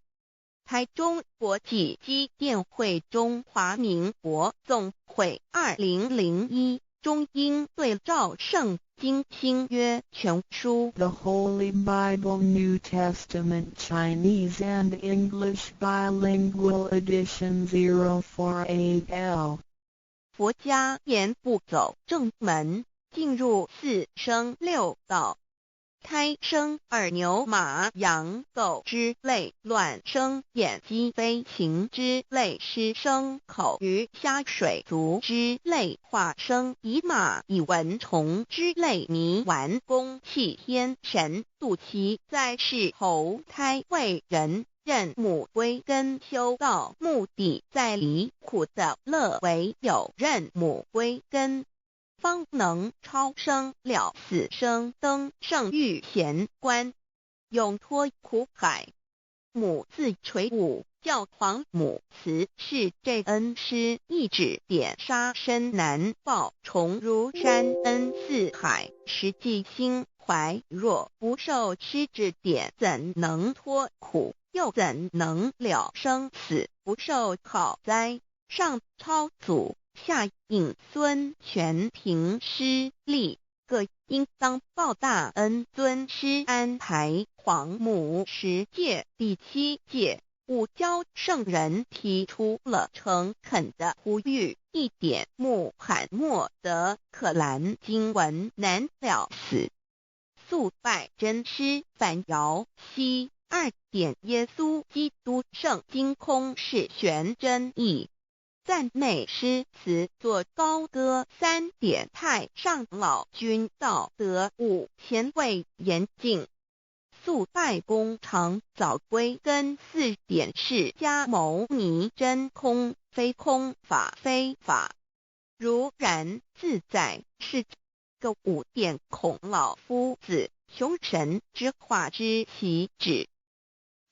台中國際基電會中華民國總會2001中英對照聖經新約全書。 The Holy Bible New Testament Chinese and English Bilingual Edition 04 8L. 佛家言不走正門，進入四生六道。胎生耳牛馬羊狗之類，卵生眼雞飛禽之類，濕生口魚蝦水族之類，化生蟻馬蟻蚊蟲之類，泥丸宮氣天神肚臍在世投胎為人。認母歸根修道，目的在離苦得樂，唯有認母歸根，方能超生了死生，登聖遇賢關，永脫苦海。母字垂五，教皇母慈是這恩師一指點殺身難報，重如山恩似海，實際心懷若不受師指點，怎能脫苦？又怎能了生死？不受考哉？上超祖，下引孫，全憑師力，各應當報大恩。尊師安排皇母十誡第七誡，五教聖人提出了誠懇的呼籲：一點穆罕默德可蘭經文難了死，速拜真師反搖西。二點耶穌基督聖經空是玄真義，讚美詩詞作高歌。三點太上老君道德五前衛嚴淨，速拜功長早歸根。四點釋迦牟尼真空非空法非法，如然自在是個五點孔老夫子窮神之化之其旨。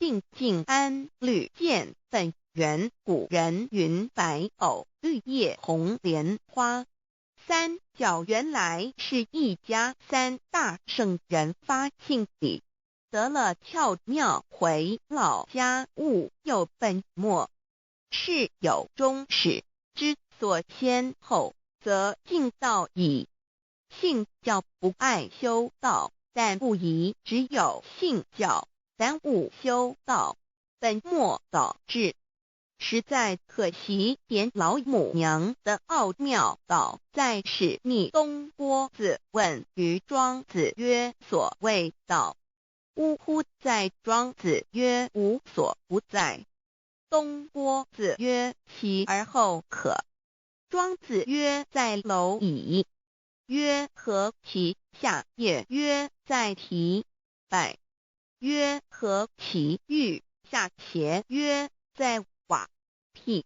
定靜安履見本源古人云白藕綠葉紅蓮花，三教原來是一家，三大聖人發慶禮，得了竅妙回老家悟又本末，事有終始之所先後，則近道矣。信教不礙修道，但不宜只有信教。耽誤修道，本末倒置，實在可惜。點老母娘的奧妙道在是逆東郭子問於莊子曰：所謂道，嗚乎哉？莊子曰：無所不在。東郭子曰：其而後可。莊子曰：在螻蟻。曰：何其下也？曰：在提敗。曰：何其欲下邪？曰：在瓦辟。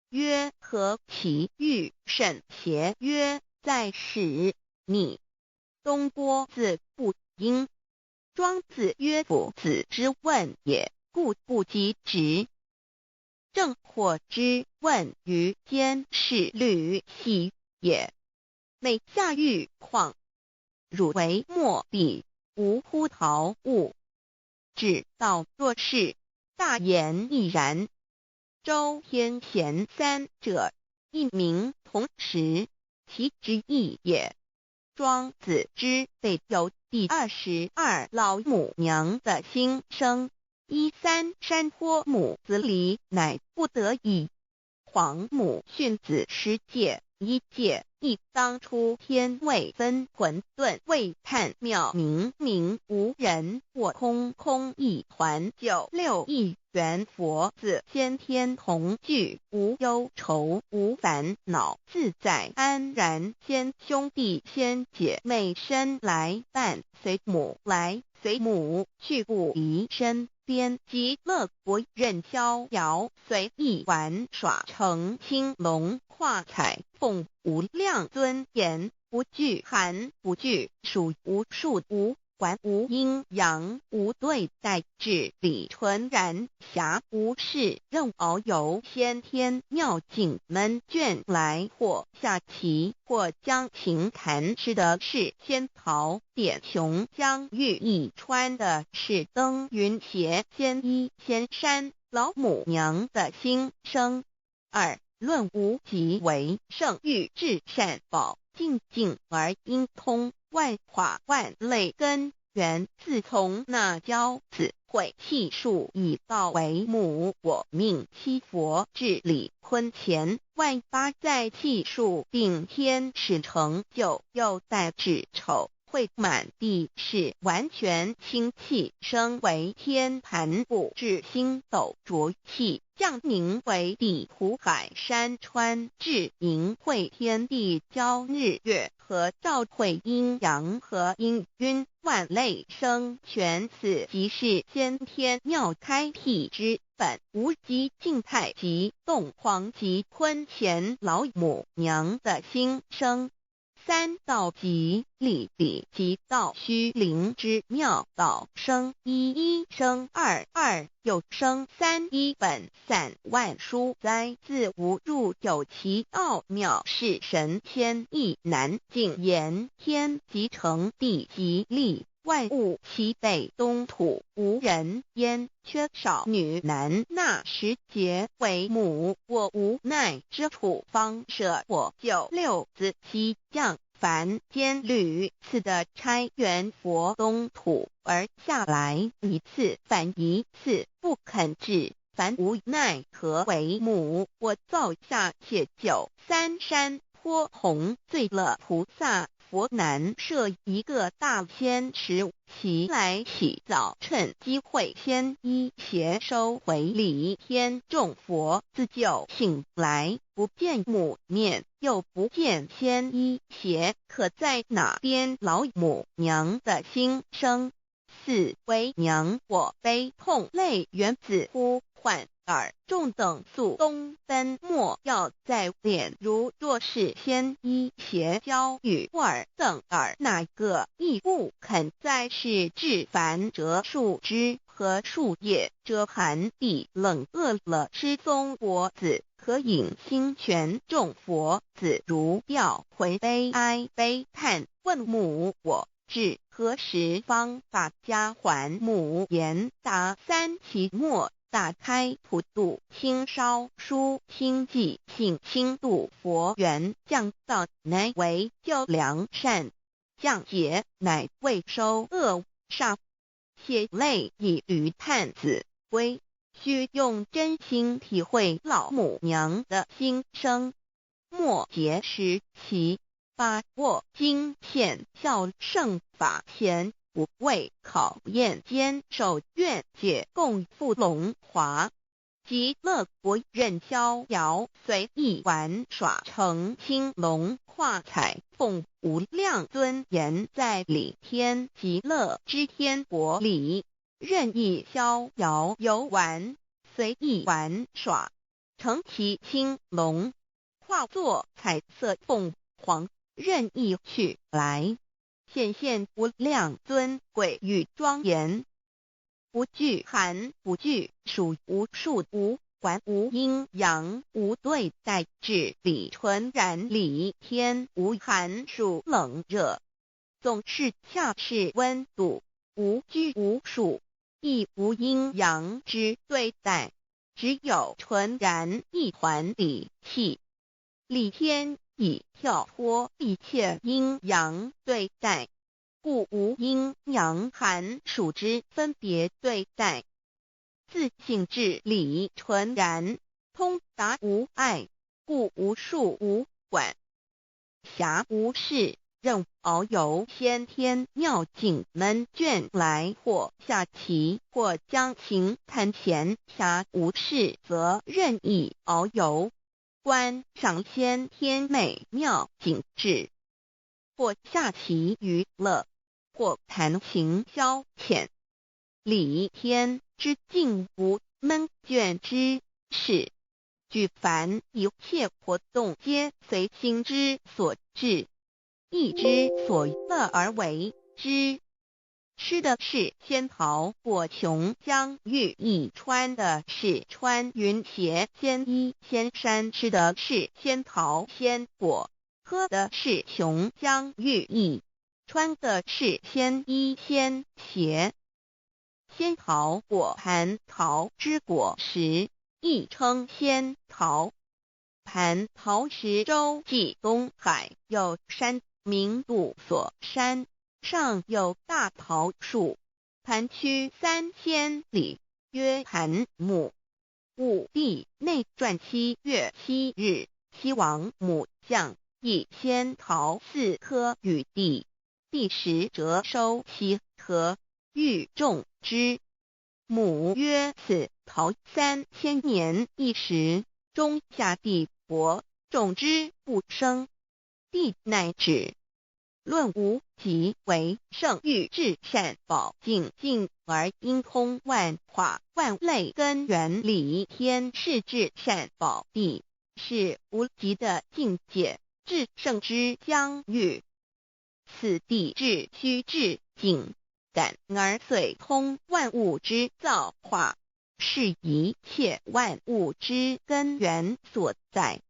曰：何其欲甚邪？曰：在使逆。東郭子不應。莊子曰：夫子之問也，故不及直。正火之問於監視履兮也。每下欲況，汝為莫比，無乎陶物。指道若是，大言亦然。周天賢三者，一名同時，其之意也。莊子之備有第22老母娘的心聲。一三山坡母子離，乃不得已。皇母訓子十誡，一誡一當初天未分混沌未判妙明明無人我空空一環九六一元佛子先天同具無憂愁無煩惱自在安然先兄弟先姐妹身來伴隨母來隨母去不離身邊極樂國任逍遙隨意玩耍乘青龍跨彩鳳無量尊嚴不懼寒不懼暑無數無。管無陰陽，無對待，至理純然，暇無事，任遨遊先天妙境悶倦來，或下棋，或將琴彈吃的是仙桃點瓊漿玉液，穿的是登雲鞋，仙衣仙山老母娘的心聲。二論無極為聖欲至善寶，淨境而應通萬化萬類根源。自從那驕子悔氣數以道為母，我命七佛至理坤乾萬八在氣數定天使成就，又帶至丑會滿地是完全清氣升為天盤布至星斗濁氣降寧為地湖海山川至盈會天地交日月和照會陰陽和氤氲萬類生全，此即是先天妙開闢之本無極靜態及動黃及坤乾老母娘的心聲。三道即理理即道虛靈之妙道生一一生二二又生三一本散萬殊哉自無入有其奧妙是神仙亦難盡言。天即成地即立，萬物齊備，東土無人煙，缺少女男。那時節為母，我無奈之處方捨我救六子西降凡間屢次的差元佛東土而下來，一次反一次不肯至，凡無奈何為母，我造下且九三山坡紅醉了菩薩。佛南設一個大仙池，其來起早趁機會先衣鞋收回禮天眾佛自救醒來，不見母面，又不見仙衣鞋，可在哪邊老母娘的心聲？四為娘我悲痛淚源自呼喚。爾眾等速東奔，莫要再戀。如若是先衣鞋交與爾等爾那個亦不肯再是至凡折樹枝和樹葉，遮寒地冷餓了吃松果子，可飲清泉。眾佛子如吊魂悲哀悲嘆，問母我至何時方把家還母言答三期末。打開普度清燒書清寂性輕度佛緣降道乃為救良善，降劫乃為收惡煞，血淚以於探子歸，須用真心體會老母娘的心聲。末節時期，把握經顯孝聖法前。不畏考驗，堅守願解共赴龍華，極樂國任逍遙，隨意玩耍成青龍化彩鳳，無量尊嚴在理天極樂之天國裡，任意逍遙遊玩，隨意玩耍，乘其青龍，化作彩色鳳凰，任意去來。顯現無量尊貴與莊嚴，不懼寒，不懼暑，無數無管無陰陽，無對待，至理純然理天無寒暑冷熱，總是恰是溫度，無拘無束，亦無陰陽之對待，只有純然一團理氣，理天。已跳脫一切陰陽對待，故無陰陽寒暑之分別對待。自性至理純然，通達無礙，故無數無管。暇無事，任遨遊先天妙境悶倦來，或下棋，或將琴彈弦。暇無事，則任意遨遊。觀賞先天美妙景致，或下棋娛樂，或彈琴消遣。理天之境無悶倦之事，舉凡一切活動皆隨心之所至，意之所樂而為之。吃的是仙桃果琼浆玉液，穿的是穿云鞋仙衣仙衫，吃的是仙桃仙果，喝的是琼浆玉液，穿的是仙衣仙鞋。仙桃果蟠桃之果实，亦称仙桃。蟠桃石洲际东海有山，名度所山，上有大桃树，盘曲3000里，曰盘木。武帝内传7月7日，西王母降一仙桃四颗与帝，帝食辄收其核，欲种之。母曰：此桃3000年一时，终下地薄，种之不生。帝乃止。论无极为圣域至善宝净境而应通万化万类根源理天是至善宝地，是无极的境界，至圣之疆域。此地至虚至境，感而遂通万物之造化，是一切万物之根源所在。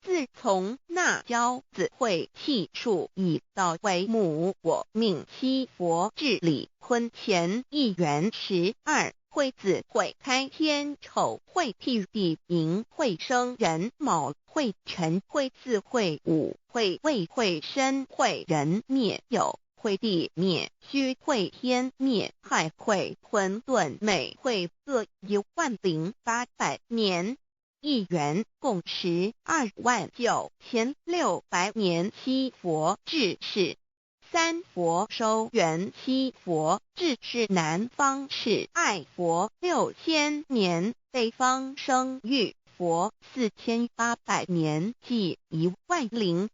自从那骄子会气数以道为母我命七佛治理坤乾一元12会子会开天丑会辟地寅会生壬卯会辰会巳会午会未会申会壬灭酉会地灭戌会天灭亥会混沌昧会各10800年。一元共129600年，七佛治世。三佛收圆七佛治世，南方是爱佛6000年，北方生育佛4800年，计10800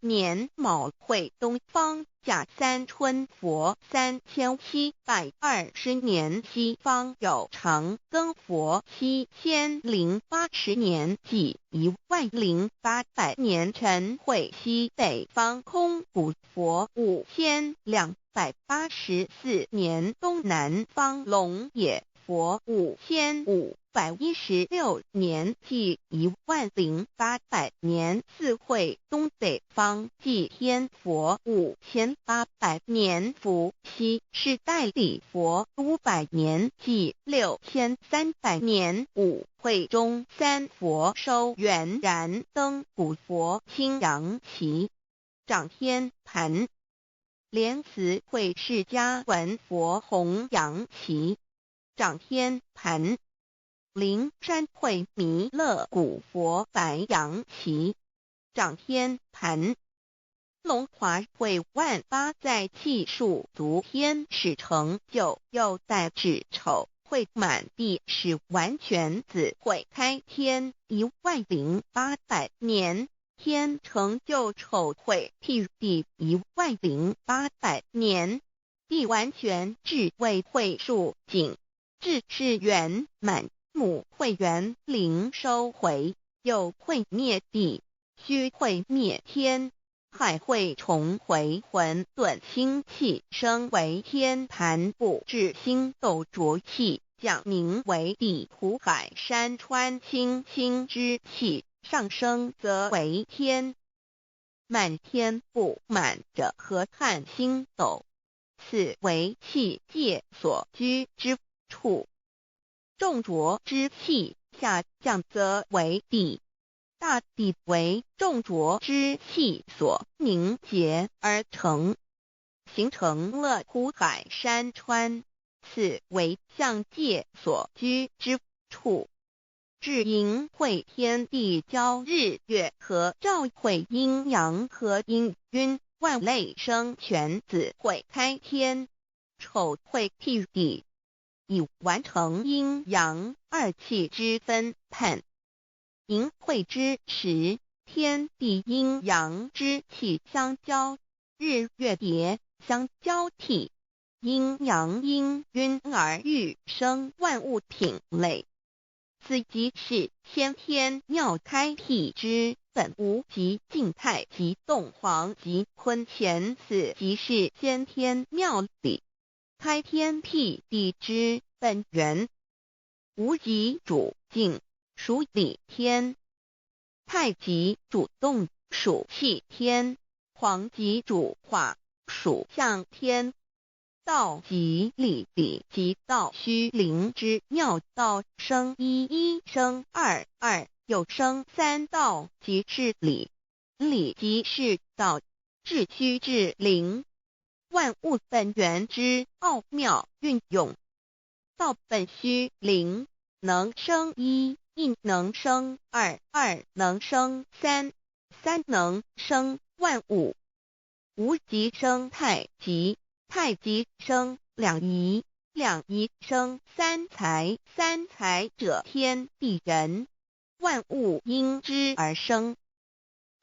年。卯会东方甲三春佛3720年，西方有长庚佛7080年，计10800年。辰会西北方空古佛5284年，东南方龙野佛5516年，计10800年。巳会东北方祭天佛5800年，伏羲是代理佛500年，计6300年。午会中三佛收圆燃灯古佛青阳旗掌天盘，莲慈会释迦文佛弘扬旗掌天盘，灵山会弥勒古佛白羊旗掌天盘，龙华会万八在气数足天使成就，又在指丑会满地使完全子会开天10800年，天成就丑会辟地10800年，地完全智慧会数景。至是圆满母会元灵收回，又会灭地，虚会灭天，亥会重回混沌清气，升为天盘布至星斗浊气，降名为地土海山川清清之气，上升则为天。满天布满着河汉星斗，此为气界所居之处，众浊之气下降则为地，大地为众浊之气所凝结而成，形成了湖海山川，此为象界所居之处。至寅会天地交日月合照会阴阳合阴晕万类生全子会开天，丑会辟地。已完成阴阳二气之分判。寅会之时，天地阴阳之气相交，日月叠相交替，阴阳氤氲而育生万物品类。此即是先天妙开辟之本无极静态极动黄极坤乾，此即是先天妙理。開天闢地之本源。無極主靜，屬理天；太極主動，屬氣天；皇極主化，屬象天。道即理，理即道，虛靈之妙道生一，一生二，二又生三，道即是理，理即是道，致虛致靈，萬物本源之奧妙運用。道本虛靈，能生一，亦能生二，二能生三，三能生萬物。無極生太極，太極生兩儀，兩儀生三才，三才者天地人，萬物因之而生。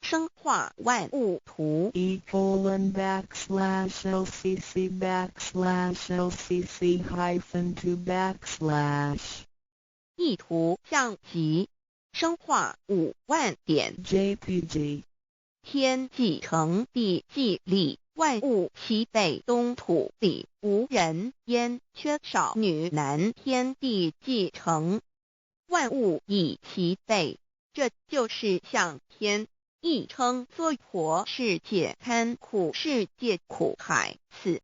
生化萬物圖。 E:\LCC\LCC-2\ 意圖象集，生化5萬點 JPG 天既成，地既立，萬物齊備，東土裡無人煙，缺少女男。天地既成，萬物已齊備，這就是象天，亦稱娑婆世界、堪苦世界、苦海、死